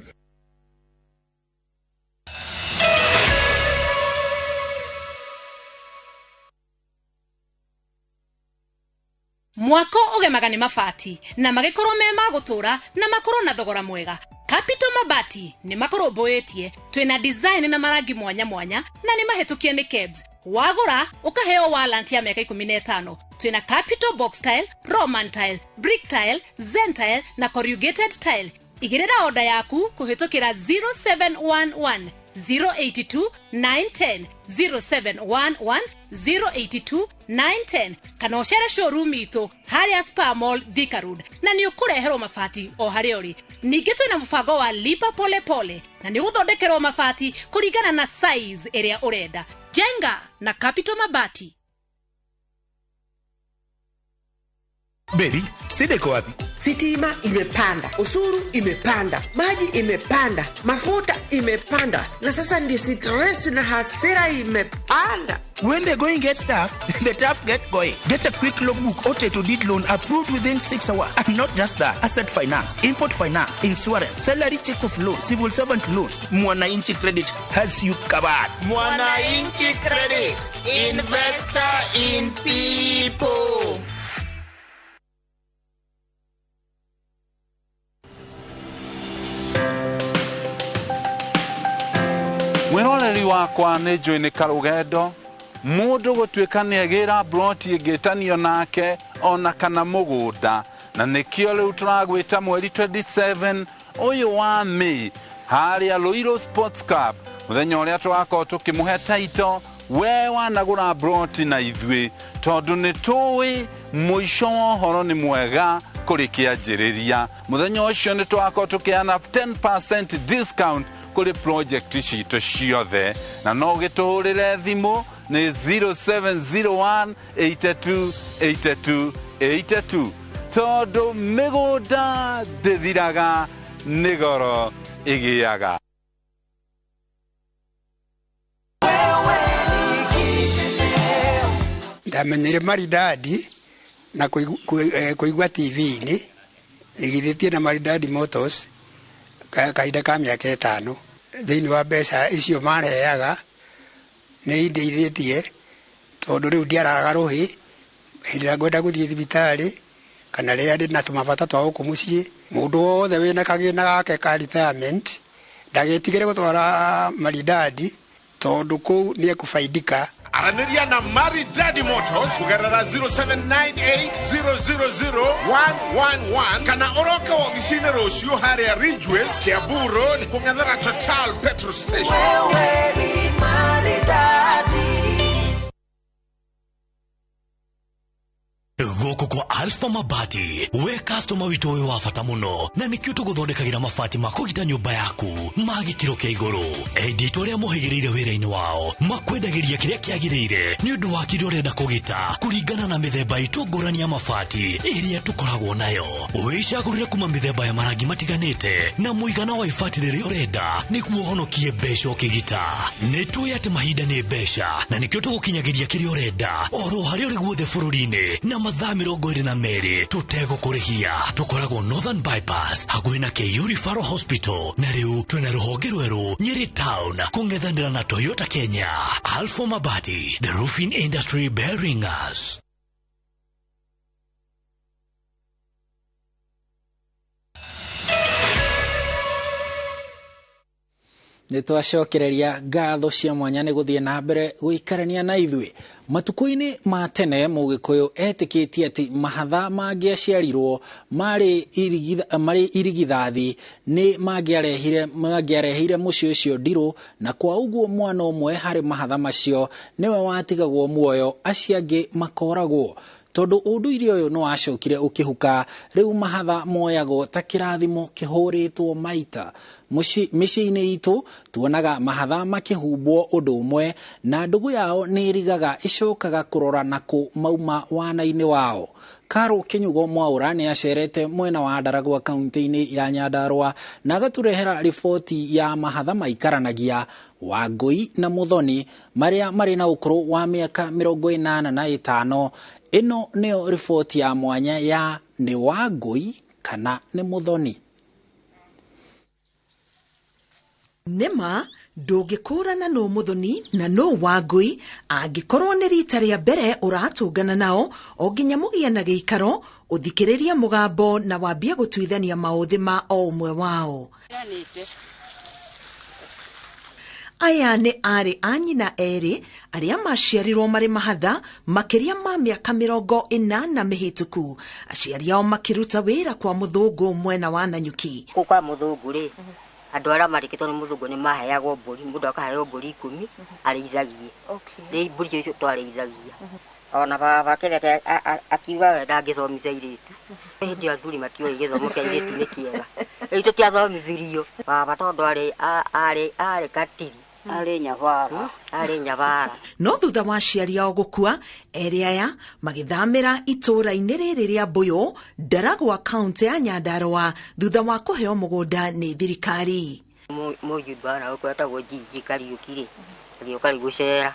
Mwako ũgemaga nĩ mabati na magĩkorwo me ma gũtũra na makorwo na thogora mwega. Capital Mabati nĩ makũrũmbũĩtie, twĩna design na marangi mwanya mwanya na nĩ mahĩtũkie nĩ KEBS. Wagũra ũkaheo warranty ya mĩaka 15. Twĩna Capital Box Tile, Roman Tile, Brick Tile, Zen Tile na Corrugated Tile. Igĩrĩra oda yaku kũhĩtũkĩra 0711 082 910 0711 082 910 kana ũcere showroom itũ harĩa Spa Mall Thika Road, na nĩ ũkũreherwo mabati o harĩa ũrĩ. Ningĩ twĩna mũbango wa lipa pole pole na nĩ ũgũthondekerwo mabati kũringana na size ĩrĩa ũrenda. Jenga na Capital Mabati. Beri, sida iko wapi? Sitima imepanda, usuru imepanda, maji imepanda, mafuta imepanda, na sasa ndio stress na hasira imepanda. When the going gets tough, the tough get going. Get a quick logbook or title deed loan approved within 6 hours. And not just that, asset finance, import finance, insurance, salary check of loan, civil servant loans. Mwananchi Credit has you covered. Mwananchi Credit, investor in people. Mwiroreri wakwa nĩ njũĩ nĩ karũgendo mũndũ gũtuĩka nĩ agĩra broti ĩngĩtanio nake ona kana mũgũnda, na nĩkĩo rĩu tũragwĩta mweri 27 ũyũ wa May harĩa Ruiru Sports Club, mũthenya ũrĩa tũgakorwo tũkĩmũhe taito we wanagũra broti na ithuĩ, tondũ nĩ tũĩ mũico wa ũhoro nĩ mwega kũrĩ kĩanjĩrĩria. Mũthenya ũcio nĩ tũgakorwo tũkĩheana 10% discount kũrĩ project citũ ciothe, na no ũgĩtũhũrĩre thimũ nĩ 0701 82 82 82, tondũ mĩgũnda ndĩthiraga nĩ goro ĩgĩaga. Ndamenyire Maridadi na kũigua TV-inĩ ĩgithĩtie na Maridadi Motors kahinda ka mĩaka 5. Thĩinĩ wa mbeca icio marehaga nĩ indeithĩtie, tondũ rĩu ndiaraga rũhĩ hĩndĩ ĩrĩa ngwenda gũthiĩ thibitarĩ kana rĩrĩa ndĩ na tũmabata twa gũkũ mũciĩ. Mũndũ wothe wĩna kagĩna gake ka retirement ndagĩtigĩre gũtwara Maridadi, tondũ kũu nĩ ekũbaidika. Aranĩria na Maridadi Motors kũgerera 0798000111 kana ũroke wobici-inĩ rũciũ harĩa Ridgeways, Kiambu Road, kũng'ethera Total petrol station. Wewe ni Maridadi. Gũkũ kwa Alpha Mabati, we customer witũ ũyũ wa bata mũno, na nĩkĩo tũgũthondekagĩra mabati ma kũgita nyũmba yaku ma gĩkĩro kĩa igũrũ. Endia itũ arĩa mohĩgĩrĩire wĩra-inĩ wao makwendagĩria kĩrĩa kĩagĩrĩire nĩ ũndũ wa kĩrĩa ũrenda kũgita kũringana na mĩthemba itũ ngũrani ya mabati ĩrĩa tũkoragwo nayo. Wĩcagũrĩre kuma mĩthemba ya marangi matiganĩte na mũigana wa ibati rĩrĩa ũrenda nĩguo ũhonokie mbeca ũkĩgita. Nĩ tũĩ atĩ mahinda nĩ mbeca na nĩkĩo tũgũkinyagĩria kĩrĩa ũrenda oro harĩa ũrĩ guothe bũrũri-inĩ na mathaa 22 tũtegũkũrĩhia. Tũkoragwo Northern Bypass hakuhĩ na KU Referral Hospital, na rĩu twĩna rũhonge rwerũ Nyeri Town kũng'ethanĩra na Toyota Kenya. Alpha Mabati, the roofing industry bearing us. Nĩ twacokereria ngatho cia mwanya nĩ gũthiĩ na mbere gũikarania na ithuĩ. Matukũ-inĩ ma tene Mũgĩkũyũ etĩkĩtie atĩ mahatha mangĩaciarirwo marĩ irigithathi nĩ mangĩareheire mũciĩ ũcio ndirũ, na kwa ũguo mwana ũmwe harĩ mahatha macio nĩwe watigagwo muoyo, acio angĩ makoragwo. Tondũ ũndũire ũyũ nĩ wacokire ũkĩhuka, rĩu mahatha moyagwo ta kĩrathimo kĩhũrĩtwo maita. Mĩciĩ-inĩ itũ tuonaga mahatha makĩhumbwo ũndũ ũmwe na ndũgũ yao nĩ ĩrigaga ĩcokaga kũrora nakũ mauma wana-inĩ wao. Karo Kinyugo Mwaura nĩ acerete mwena wa Ndaragwa kaunti-inĩ ya Nyandarua na agatũrehera riboti ya mahatha maikaranagia Wangũi na Muthoni marĩa marĩ na ũkũrũ wa mĩaka 85. Ĩno nĩyo riboti ya mwanya ya nĩ Wangũi kana nĩ Muthoni. Nĩma ndũngĩkũrana nũ Muthoni na nũ Wangũi angĩkorwo nĩ rita rĩa mbere ũratũngana nao o nginya mũgĩe na gĩikaro ũthikĩrĩrie mũgambo na wambie gũtuithania maũthĩ ma o ũmwe wao. Aya nĩ aarĩ a nyina erĩ arĩa maciarirwo marĩ mahatha makĩria ma mĩaka 80 mĩhĩtũku. Aciari ao makĩruta wĩra kwa mũthũngũ mwena wa Nanyuki. Kũu kwa mũthũngũ rĩ, andũ arĩa marĩkĩtwo nĩ mũthũngũ nĩ maheagwo mbũri, mũndũ akaheo mbũri 10 arĩithagie. Rĩu mbũri icio twarĩithagia. Ona baba kĩrĩa akiuga we ndangĩthomithia airĩtu. Hĩndĩ ĩyo athuri matioĩ gĩthomo kĩa airĩtu nĩ kĩega. Rĩu tũtiathomithirio. Baba tondũ arĩ katiri. Arĩ nyabara. Arĩ nyabara. No thutha wa aciari ao gũkua, erĩ aya magĩthamĩra itũũra-inĩ rĩrĩ rĩa Mbũyũ, Ndaragwa kaunti ya Nyandarua, thutha wa kũheo mũgũnda nĩ thirikari. Mũjumba na gũkũ etagwo Njinji Kariũki rĩ, agĩũka rĩu gũcera.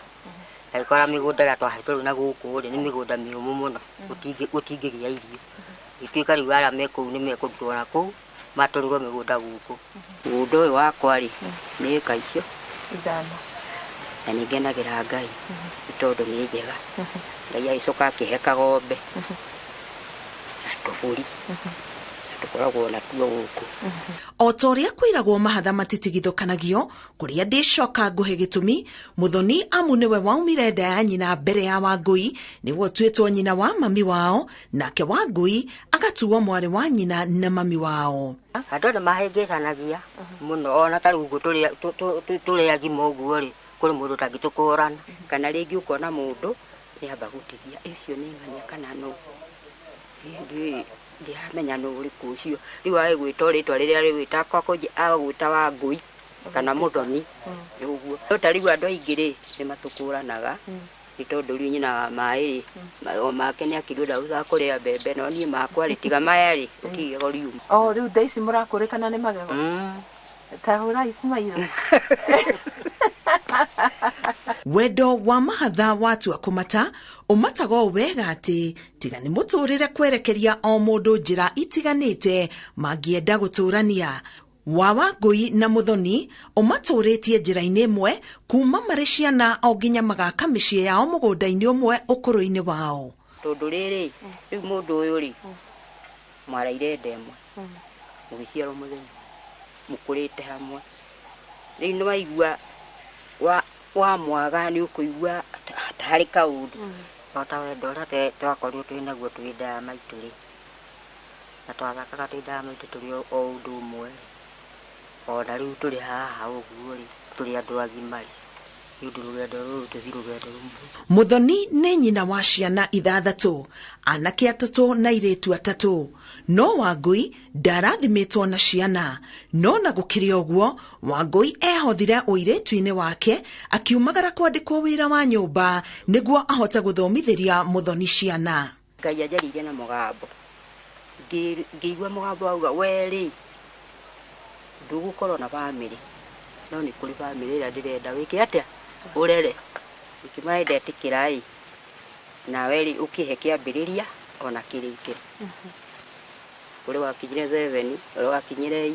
Agĩkora mĩgũnda ĩrĩa twahetwo rĩu na gũkũ rĩ, nĩ mĩgũnda mĩũmũ mũno, gũtingĩgĩa irio. Ituĩka rĩu arĩa me kũu nĩ mekũrutwo na kũu, matwarĩrwo mĩgũnda gũkũ. Mũgũnda ũyũ wakwa rĩ, nĩ ĩka icio 5. Na nĩ ngenagĩra Ngai nĩ tondũ nĩ njega. Ngai agĩcoka akĩhe kagombe na tũbũri na tũkoragwo natuo gũkũ. O ta ũrĩa kwĩragwo mahatha matitigithũkanagio, kũrĩa ndĩcoka ngũhe gĩtũmi, Muthoni amu nĩwe waumire nda ya nyina mbere ya Wangũi, nĩwe ũtuĩtwo nyina wa mami wao, nake Wangũi agatuo mwarĩ wa nyina na mami wao. Andũ nĩ mahĩngĩcanagia mũno, ona ta rĩu ũguo tũrĩ agima ũguo rĩ, kũrĩ mũndũ ũtangĩtũkũrana. Kana rĩngĩ ũkona mũndũ nĩ amba gũtigia, ũcio nĩ ng'ania kana nũ. Ndiramenya nũ ũrĩkũ ũcio. Rĩu agĩgwĩta rĩtwa rĩrĩa rĩgwĩta agagwĩta Wangũi kana Muthoni ũguo. No ta rĩu andũ aingĩ rĩ, nĩ matũkũranaga nĩ tondũ rĩu nyina wa maĩ rĩ, o make nĩ akĩrwo ndahota kũrĩa mbembe, no niĩ makwa rĩ, tiga maya rĩ, gũtirĩ igego riuma. O rĩu thaa ici mũrakũrĩkana nĩ magego? Ta hũra ici maitho. Wendo wa mahatha watua kũmata ũmataga o wega atĩ tiga nĩ mũtũrĩre kwerekeria o mũndũ njĩra itiganĩte mangĩenda gũtũrania. Wa Wangũi na Muthoni ũmatũrĩtie njĩra-inĩ ĩmwe kuma marĩ ciana o nginya magaka mĩciĩ yao mũgũnda-inĩ ũmwe ũkũrũ-inĩ wao. Tondũ rĩrĩ, rĩu mũndũ ũyũ rĩ, mwaraire nda ĩmwe, mũgĩciarwo mũthenya, mũkũrĩte hamwe. Rĩu nĩ waigua wa mwaga nĩ ũkũigua ta harĩ kaũndũ. O ta wendo ũrĩa twakorirwo twĩ naguo twĩ nda ya maitũ rĩ, na twathakaga twĩ nda ya maitũ tũrĩ o ũndũ ũmwe rĩ, ona rĩu tũrĩ haha ũguo rĩ, tũrĩ andũ agima rĩ, nĩ ũndũ rũgendo rũrũ tũthi rũgendo rũmwe. Muthoni nĩ nyina wa ciana 6, anake 3 na airĩtu 3. No Wangũi ndarathimĩtwo na ciana. No na gũkĩrĩ ũguo, Wangũi ehothire ũirĩtu-inĩ wake akiumagara kwandĩkwo wĩra wa nyũmba nĩguo ahote gũthomithĩria Muthoni ciana. Ngai anjarĩirie na mũgambo, ngĩigua mũgambo wauga, we rĩ, ndũgũkorwo na bamĩrĩ, no nĩ kũrĩ bamĩrĩ ĩrĩa ndĩrenda wĩke atĩa, ũrere. Ngĩmara ndetĩkĩra ĩ, nawe rĩ ũkĩhe kĩambĩrĩria ona kĩrĩkĩro. Ũrĩa wakinyire 7, ũrĩa wakinyire 8,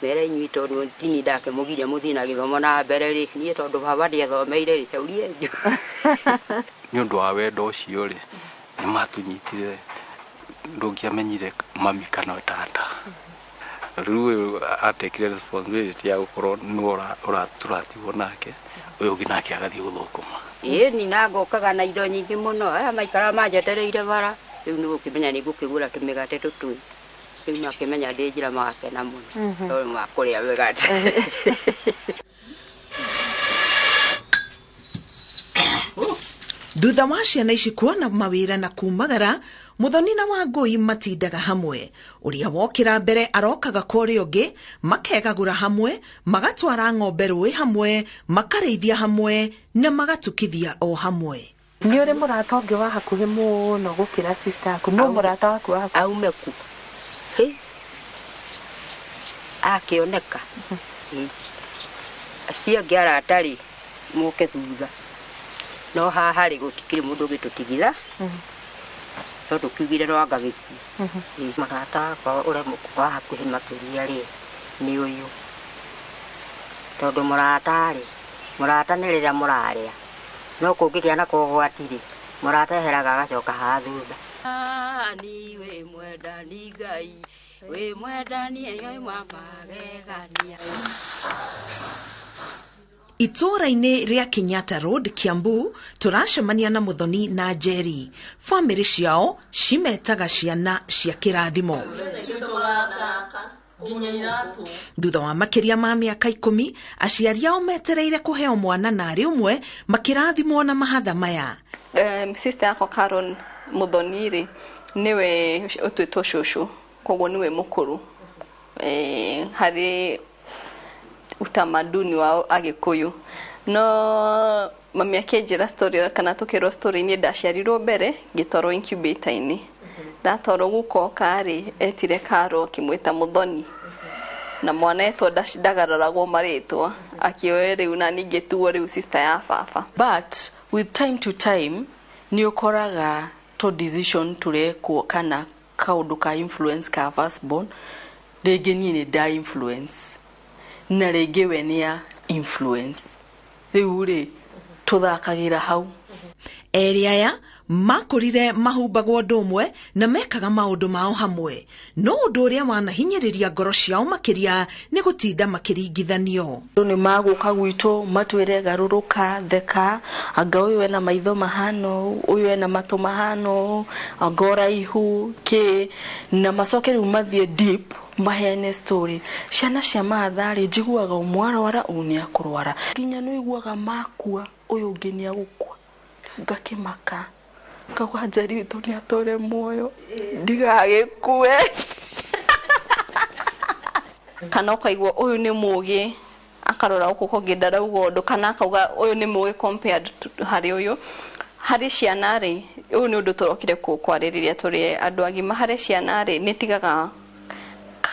mere inyuĩ tondũ tini ndakĩmũgiria mũthiĩ na gĩthomo na mbere rĩ, niĩ tondũ baba ndiathomeire rĩ, caurie njũ. Nĩ ũndũ wa wendo ũcio rĩ, nĩ matũnyitire, ndũngĩamenyire mami kana tata. Rĩu ũyũ atekire responsibility ya gũkorwo nĩwe tũratigwo nake, ũyũ ũngĩ nake agathiĩ gũthũkũma. Ĩni na ngokaga na indo nyingĩ mũno, aya maikara manjetereire bara, rĩu nĩ gũkĩmenya nĩ ngũkĩgũra tũmĩgate tũtũ. Rĩu makĩmenya ndĩ njĩra magakena mũno, tondũ makũrĩa mĩgate. Thutha wa ciana ici kuona mawĩra na kumagara, Muthoni na Wangũi matindaga hamwe. Ũrĩa wokĩra mbere arokaga kwa ũrĩa ũngĩ, makegagũra hamwe, magatwara ng'ombe rũĩ hamwe, makarĩithia hamwe na magatukithia o hamwe. Nĩ ũrĩ mũrata ũngĩ wa hakuhĩ mũno gũkĩra sister yaku? No mũrata waku wa hakuhĩ aume ku? Hĩ, akĩoneka. Acio angĩ arata rĩ, moke thutha, no haha rĩ, gũtikĩrĩ mũndũ ũngĩtũtigitha, tondũ kiugire no anga gĩkuũ. Mũrata wakwa ũrĩa wa hakuhĩ makĩria rĩ, nĩ ũyũ, tondũ mũrata rĩ, mũrata nĩ rĩrĩa mũrarĩa, no kũngĩgĩa na kũgwati rĩ, mũrata eheraga agacoka haha thutha. Ni wĩ mwendani Ngai, wĩ mwendani ĩyo magegania. Itũũra-inĩ rĩa Kenyatta Road, Kiambu, tũracemania na Muthoni na Njeri. Bamĩrĩ ciao cimetaga ciana cia kĩrathimo. Thutha wa makĩria ma mĩaka 10, aciari ao metereire kũheo mwana na arĩ ũmwe makĩrathimwo na mahatha maya. Sister yakwa Carol Muthoni rĩ, nĩwe ũtuĩtwo cũcũ, koguo nĩwe mũkũrũ harĩ utamaduni wa Agĩkũyũ. No mami akĩnjĩra story, kana tũkĩrwo story, niĩ ndaciarirwo mbere ngĩtwarwo incubator-inĩ. Ndatwarwo gũkoka rĩ, etire Karo akĩmwĩta Muthoni, na mwana etwo ndagararagwo marĩtwa, akĩoe rĩu na ningĩ tuo rĩu sister ya baba. But with time to time nĩ ũkoraga to decision tũrekwo kana kaũndũ ka influence ka firstborn, rĩngĩ niĩ nĩ nda influence na rĩngĩ we nĩ ya influence, rĩu rĩ tũthakagĩra hau. Erĩ aya makũrire mahumbagwo ũndũ ũmwe na mekaga maũndũ mao hamwe, no ũndũ ũrĩa wanahinyĩrĩria ngoro ciao makĩria nĩ gũtinda makĩringithanio. Andũ nĩ magũka gwitũ matwĩre garũrũka, theka, anga ũyũ ena maitho mahana ũũ, ũyũ ena matũ mahana ũũ, anga ũraihu kĩ, na macoke rĩu mathiĩ deep maheane story. Ciana cia mahatha rĩ, njiguaga ũmwe arwara, ũyũ nĩ akũrwara, nginya nĩ ũiguaga makua, ũyũ ũngĩ nĩ agũkua, ngakĩmaka ngauga Njeri witũ nĩ atũre muoyo ndigagĩkue. Kana ũkaigua ũyũ nĩ mũgĩ, akarora gũkũ kũngĩ ndarauga ũndũ, kana akauga ũyũ nĩ mũgĩ compared to harĩ ũyũ. Harĩ ciana rĩ, ũyũ nĩ ũndũ tũrokire kwarĩrĩria tũrĩ andũ agima. Harĩ ciana rĩ, nĩ tigaga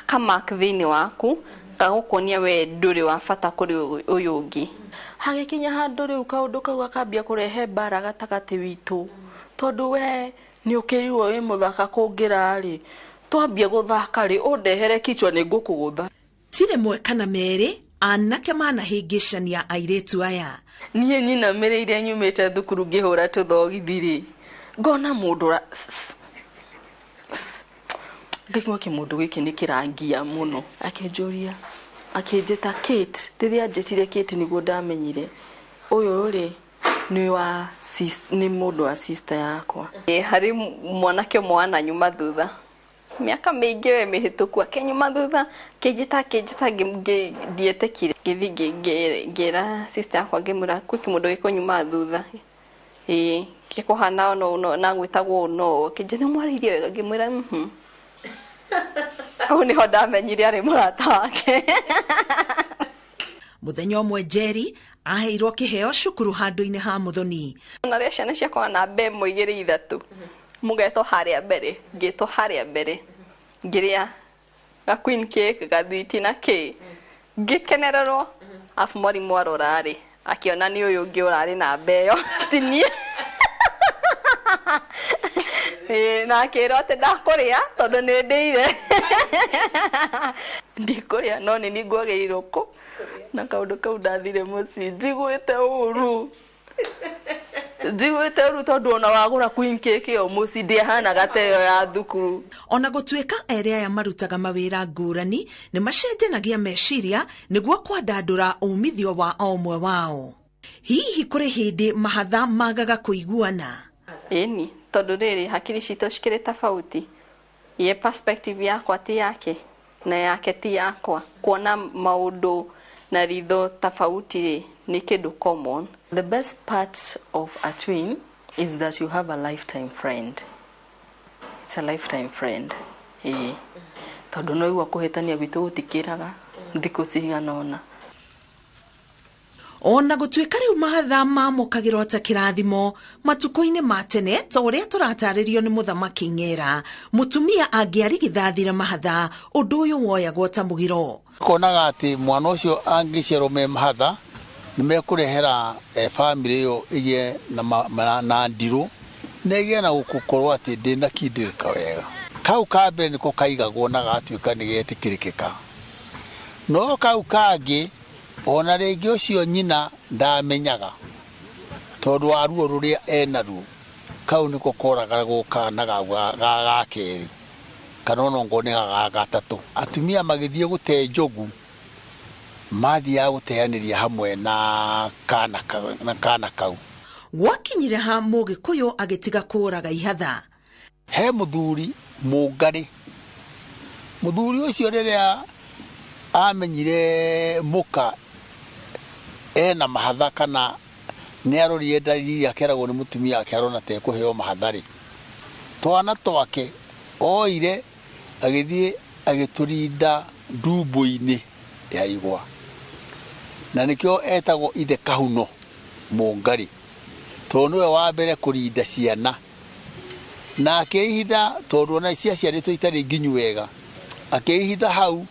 kamark thĩinĩ waku gagũkuonia we ndũrĩ wa bata kũrĩ ũyũ ũngĩ. Hagĩkinya handũ rĩu kaũndũ kau gakambia kũrehe mbara gatagatĩ witũ, tondũ we nĩ ũkĩrirwo wĩ mũthaka kũngĩra rĩ, twambia gũthaka rĩ, ũndehere kichwa nĩ ngũkũgũtha. Ti rĩmwe kana merĩ anake manahĩngĩcania airĩtu aya. Niĩ nyinamĩrĩire nyumĩte thukuru ngĩhũra tũthogithi rĩ, ngona mũndũ ngaigua kĩmũndũ gĩkĩ nĩ kĩrangia mũno, akĩnjũria, akĩnjĩta Kate. Rĩrĩa anjĩtire Kate nĩguo ndamenyire ũyũ rĩ nĩ wa nĩ mũndũ wa sister yakwa. Harĩ mwanake ũmwe wananyuma thutha mĩaka mĩingĩ we mĩhĩtũku, akĩnyuma thutha akĩnjĩta akĩnjĩta, ndietĩkire, ngĩthiĩ ngĩra sister yakwa, ngĩmwĩra kwĩ kĩmũndũ gĩkũnyuma thutha, ĩĩ gĩkũhana ũũ na gwĩtagwo ũũ na ũũ, akĩnjĩra nĩ mwarĩirie wega, ngĩmwĩra mhm. Hau nĩho ndamenyire arĩ mũrata wake. Mũthenya ũmwe Njeri aheirwo kĩheo cukuru handũ-inĩ ha Muthoni. Na rĩa ciana ciakwa namba 1 2 3 mũgetwo harĩa mbere, ngĩtwo harĩa mbere, ngĩrĩa ga queen cake, gathwiti na kĩ, ngĩkenererwo. Afu mwarimũ arora rĩ, akĩona nĩ ũyũ ũngĩ ũrarĩ namba ĩyo, ti niĩ. Na akĩrwo atĩ ndakũrĩa tondũ nĩ ndĩire. Ndikũrĩa no nĩ niĩ ngwagĩrĩirwo kũ na kaũndũ kau ndathire mũciĩ njiguĩte ũru, njiguĩte ũru tondũ ona wagũra queen cake ĩyo mũciĩ ndĩahanaga ta ĩyo ya thukuru. Ona gũtuĩka erĩ aya marutaga mawĩra ngũrani, nĩ macenjanagia meciria nĩguo kwandandũra umithio wa o ũmwe wao. Hihi kũrĩ hĩndĩ mahatha magaga kũiguana? Ĩni, tondũ rĩrĩ hakiri citũ cikĩrĩ tofauti, ye perspective yakwa ti yake na yake ti yakwa, kuona maũndũ na ritho tofauti rĩ nĩ kĩndũ common. The best part of a twin Is that you have a lifetime friend. It's a lifetime friend. Ĩĩ, tondũ no igua kũhĩtania gwitũ gũtikĩraga thikũ cigana ũna. Ona gũtuĩka rĩu mahatha mamũkagĩrwo ta kĩrathimo matukũ-inĩ ma tene, ta ũrĩa tũratarĩrio nĩ Mũthamaki Ng'era, mũtumia angĩarigithathire mahatha, ũndũ ũyũ woyagwo ta mũgiro. Konaga atĩ mwana ũcio angĩciarwo me mahatha nĩ mekũrehera bamĩrĩ ĩyo ĩgĩe na ndirũ na ĩgĩe na gũkorwo atĩ ndĩnakindĩrĩka wega. Kau ka mbere nĩko kaigagwo na gatuĩka nĩ getĩkĩrĩkĩka, no kau kangĩ ona rĩngĩ ũcio nyina ndamenyaga tondũ wa ruo rũrĩa enaruo, kau nĩko koragagwo kana ga kerĩ kana ona ongorwo nĩ ga gatatũ. Atumia magĩthiĩ gũte njogu mathiaga gũteanĩria hamwe na kana kau. Gwakinyire ha Mũgĩkũyũ agĩtiga kũraga ihatha. He mũthuri mũngarĩ, mũthuri ũcio rĩrĩa amenyire mũka ena mahatha kana nĩ arorire ndariri akeragwo nĩ mũtumia ake arona ta ekũheo mahatha-rĩ, twana twake oire agĩthiĩ agĩtũrinda ndumbũ-inĩ ya igwa, na nĩkĩo etagwo ithe Kahuno Mũngarĩ, tondũ nĩwe wa mbere kũrinda ciana na akĩihitha, tondũ ona ciaciarĩtwo itarĩ nginyu wega, akĩihitha hau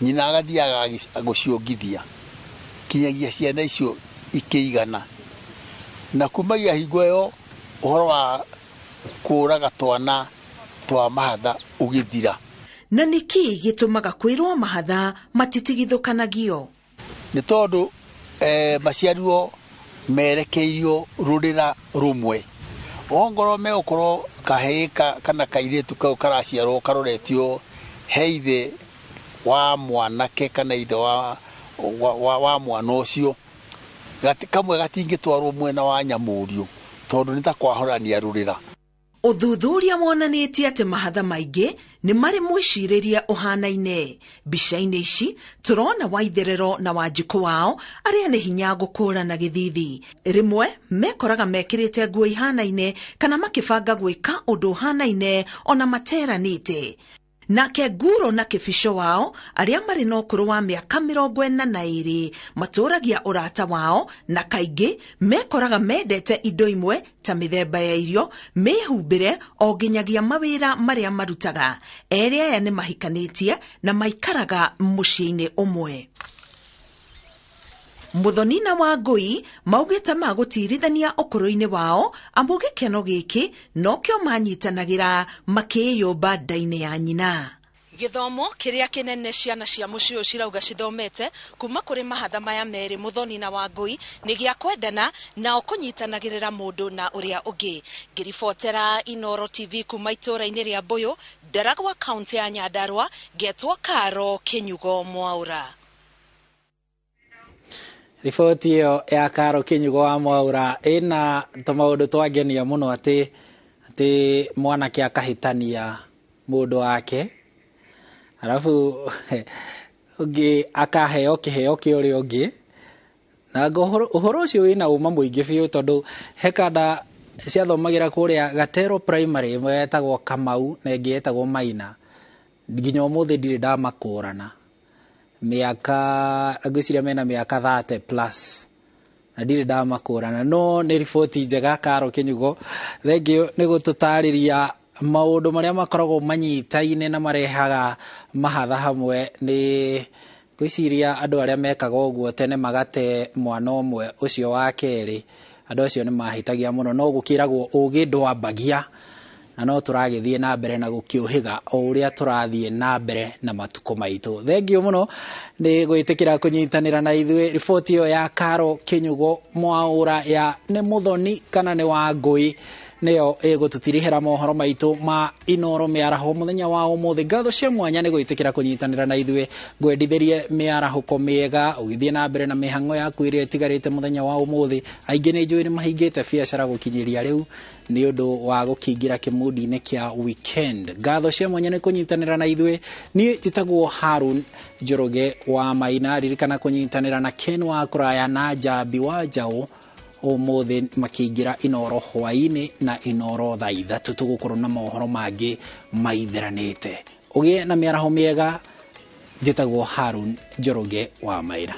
nyina agathiaga gũciongithia kinyagia ciana icio ikĩigana. Na kumagia hingo ĩyo ũhoro wa kũraga twana twa mahatha ũgĩthira. Na nĩkĩ gĩtũmaga kwĩrwo mahatha matitigithũkanagio? Nĩ tondũ maciarirwo merekeirio rũrĩra rũmwe, ongorwo megũkorwo kahĩĩ kana kairĩtu kau karaciarwo karoretio he ithe wa mwanake kana ithe wa mwana ũcio, kamwe gatingĩtwarwo mwena wa nyamũriũ tondũ nĩ ta kwahũrania rũrĩra. Ũthuthuria wonanĩtie atĩ mahatha maingĩ nĩ marĩ mwĩcirĩrie ũhanaine. Mbica-inĩ ici tũrona Waitherero na Wanjikũ wao arĩa nĩ hinya gũkũrana gĩthithi. Rĩmwe mekoraga mekĩrĩte nguo ihanaine kana makĩbanga gwĩka ũndũ ũhanaine ona materanĩte. Nake Nguro na Kĩbico wao arĩa marĩ na ũkũrũ wa mĩaka 42 matũragia ũrata wao na kaingĩ mekoraga mendete indo imwe ta mĩthemba ya irio, mĩhumbĩre o nginyagia mawĩra marĩa marutaga. Erĩ aya nĩ mahikanĩtie na maikaraga mũciĩ-inĩ ũmwe. Muthoni na Wangũi maugĩte magũtirithania ũkũrũ-inĩ wao amu gĩkeno gĩkĩ nokĩo manyitanagĩra makĩyũmba nda-inĩ ya nyina. Gĩthomo kĩrĩa kĩnene ciana cia mũciĩ ũyũ cirauga cithomete kuma kũrĩ mahatha maya merĩ Muthoni na Wangũi nĩ gĩa kwendana nao kũnyitanagĩrĩra mũndũ na ũrĩa ũngĩ. Ngĩribotera Inooro TV kuma itũũra-inĩ rĩa Mbũyũ, Ndaragwa, kaunti ya Nyandarua, ngetwo Karo Kĩnyugo Mwaũra. Riboti ĩyo ya Karo Kĩnyugo wa Mwaũra ĩna tũmaũndũ twangenia mũno atĩ mwanake akahĩtania mũndũ wake arabu ũngĩ akaheo kĩheo kĩa ũrĩa ũngĩ, na ũhoro ũcio wĩna ũma mũingĩ biũ tondũ he kanda ciathomagĩra kũrĩa Gatero Primary ĩmwe yetagwo Kamau na ĩngĩ yetagwo Maina, nginya ũmũthĩ ndirĩ ndamakũrana. Mĩaka ngwĩciria mena mĩaka 30 plus na ndirĩ ndamakũrana. No nĩ riboti njega Karo Kĩnyugo, thengiũ nĩ gũtũtarĩria maũndũ marĩa makoragwo manyitaine na marehaga mahatha hamwe. Nĩ ngwĩciria andũ arĩa mekaga ũguo tene magate mwana ũmwe ũcio wa kerĩ, andũ acio nĩ mahĩtagia mũno, no gũkĩragwo ũgĩ ndwambagia na no tũragĩthiĩ na mbere na gũkĩũhĩga o ũrĩa tũrathiĩ na mbere na matukũ maitũ. Thengiũ mũno nĩ gwĩtĩkĩra kũnyitanĩra na ithuĩ. Riboti ĩyo ya Karo Kĩnyugo Mwaũra ya nĩ Muthoni kana nĩ Wangũi nĩyo ĩgũtũtirihĩra mohoro maitũ ma Inooro mĩaraho mũthenya wa ũmũthĩ. Ngatho cia mwanya nĩ gwĩtĩkĩra kũnyitanĩra na ithuĩ, ngwendithĩrie mĩarahũko mĩega ũgĩthiĩ na mbere na mĩhang'o yaku ĩrĩa ĩtigarĩte mũthenya wa ũmũthĩ. Aingĩ nĩ njũĩ nĩ mahingĩte biacara gũkinyĩria rĩu nĩ ũndũ wa gũkĩingĩra kĩmundi-inĩ kĩa weekend. Ngatho cia mwanya nĩ kũnyitanĩra na ithuĩ. Niĩ njĩtagwo Harun Njoroge wa Maina. Ririkana kũnyitanĩra na Ken wa Kũraya na Njambi wa Njaũ Ũmũthĩ makĩingĩra Inoro hwaĩ-inĩ na Inoro thaa 3 tũgũkorwo na mohoro mangĩ maitheranĩte. Ũgĩe na mĩaraho mĩega. Njĩtagwo Harun Njoroge wa Maira.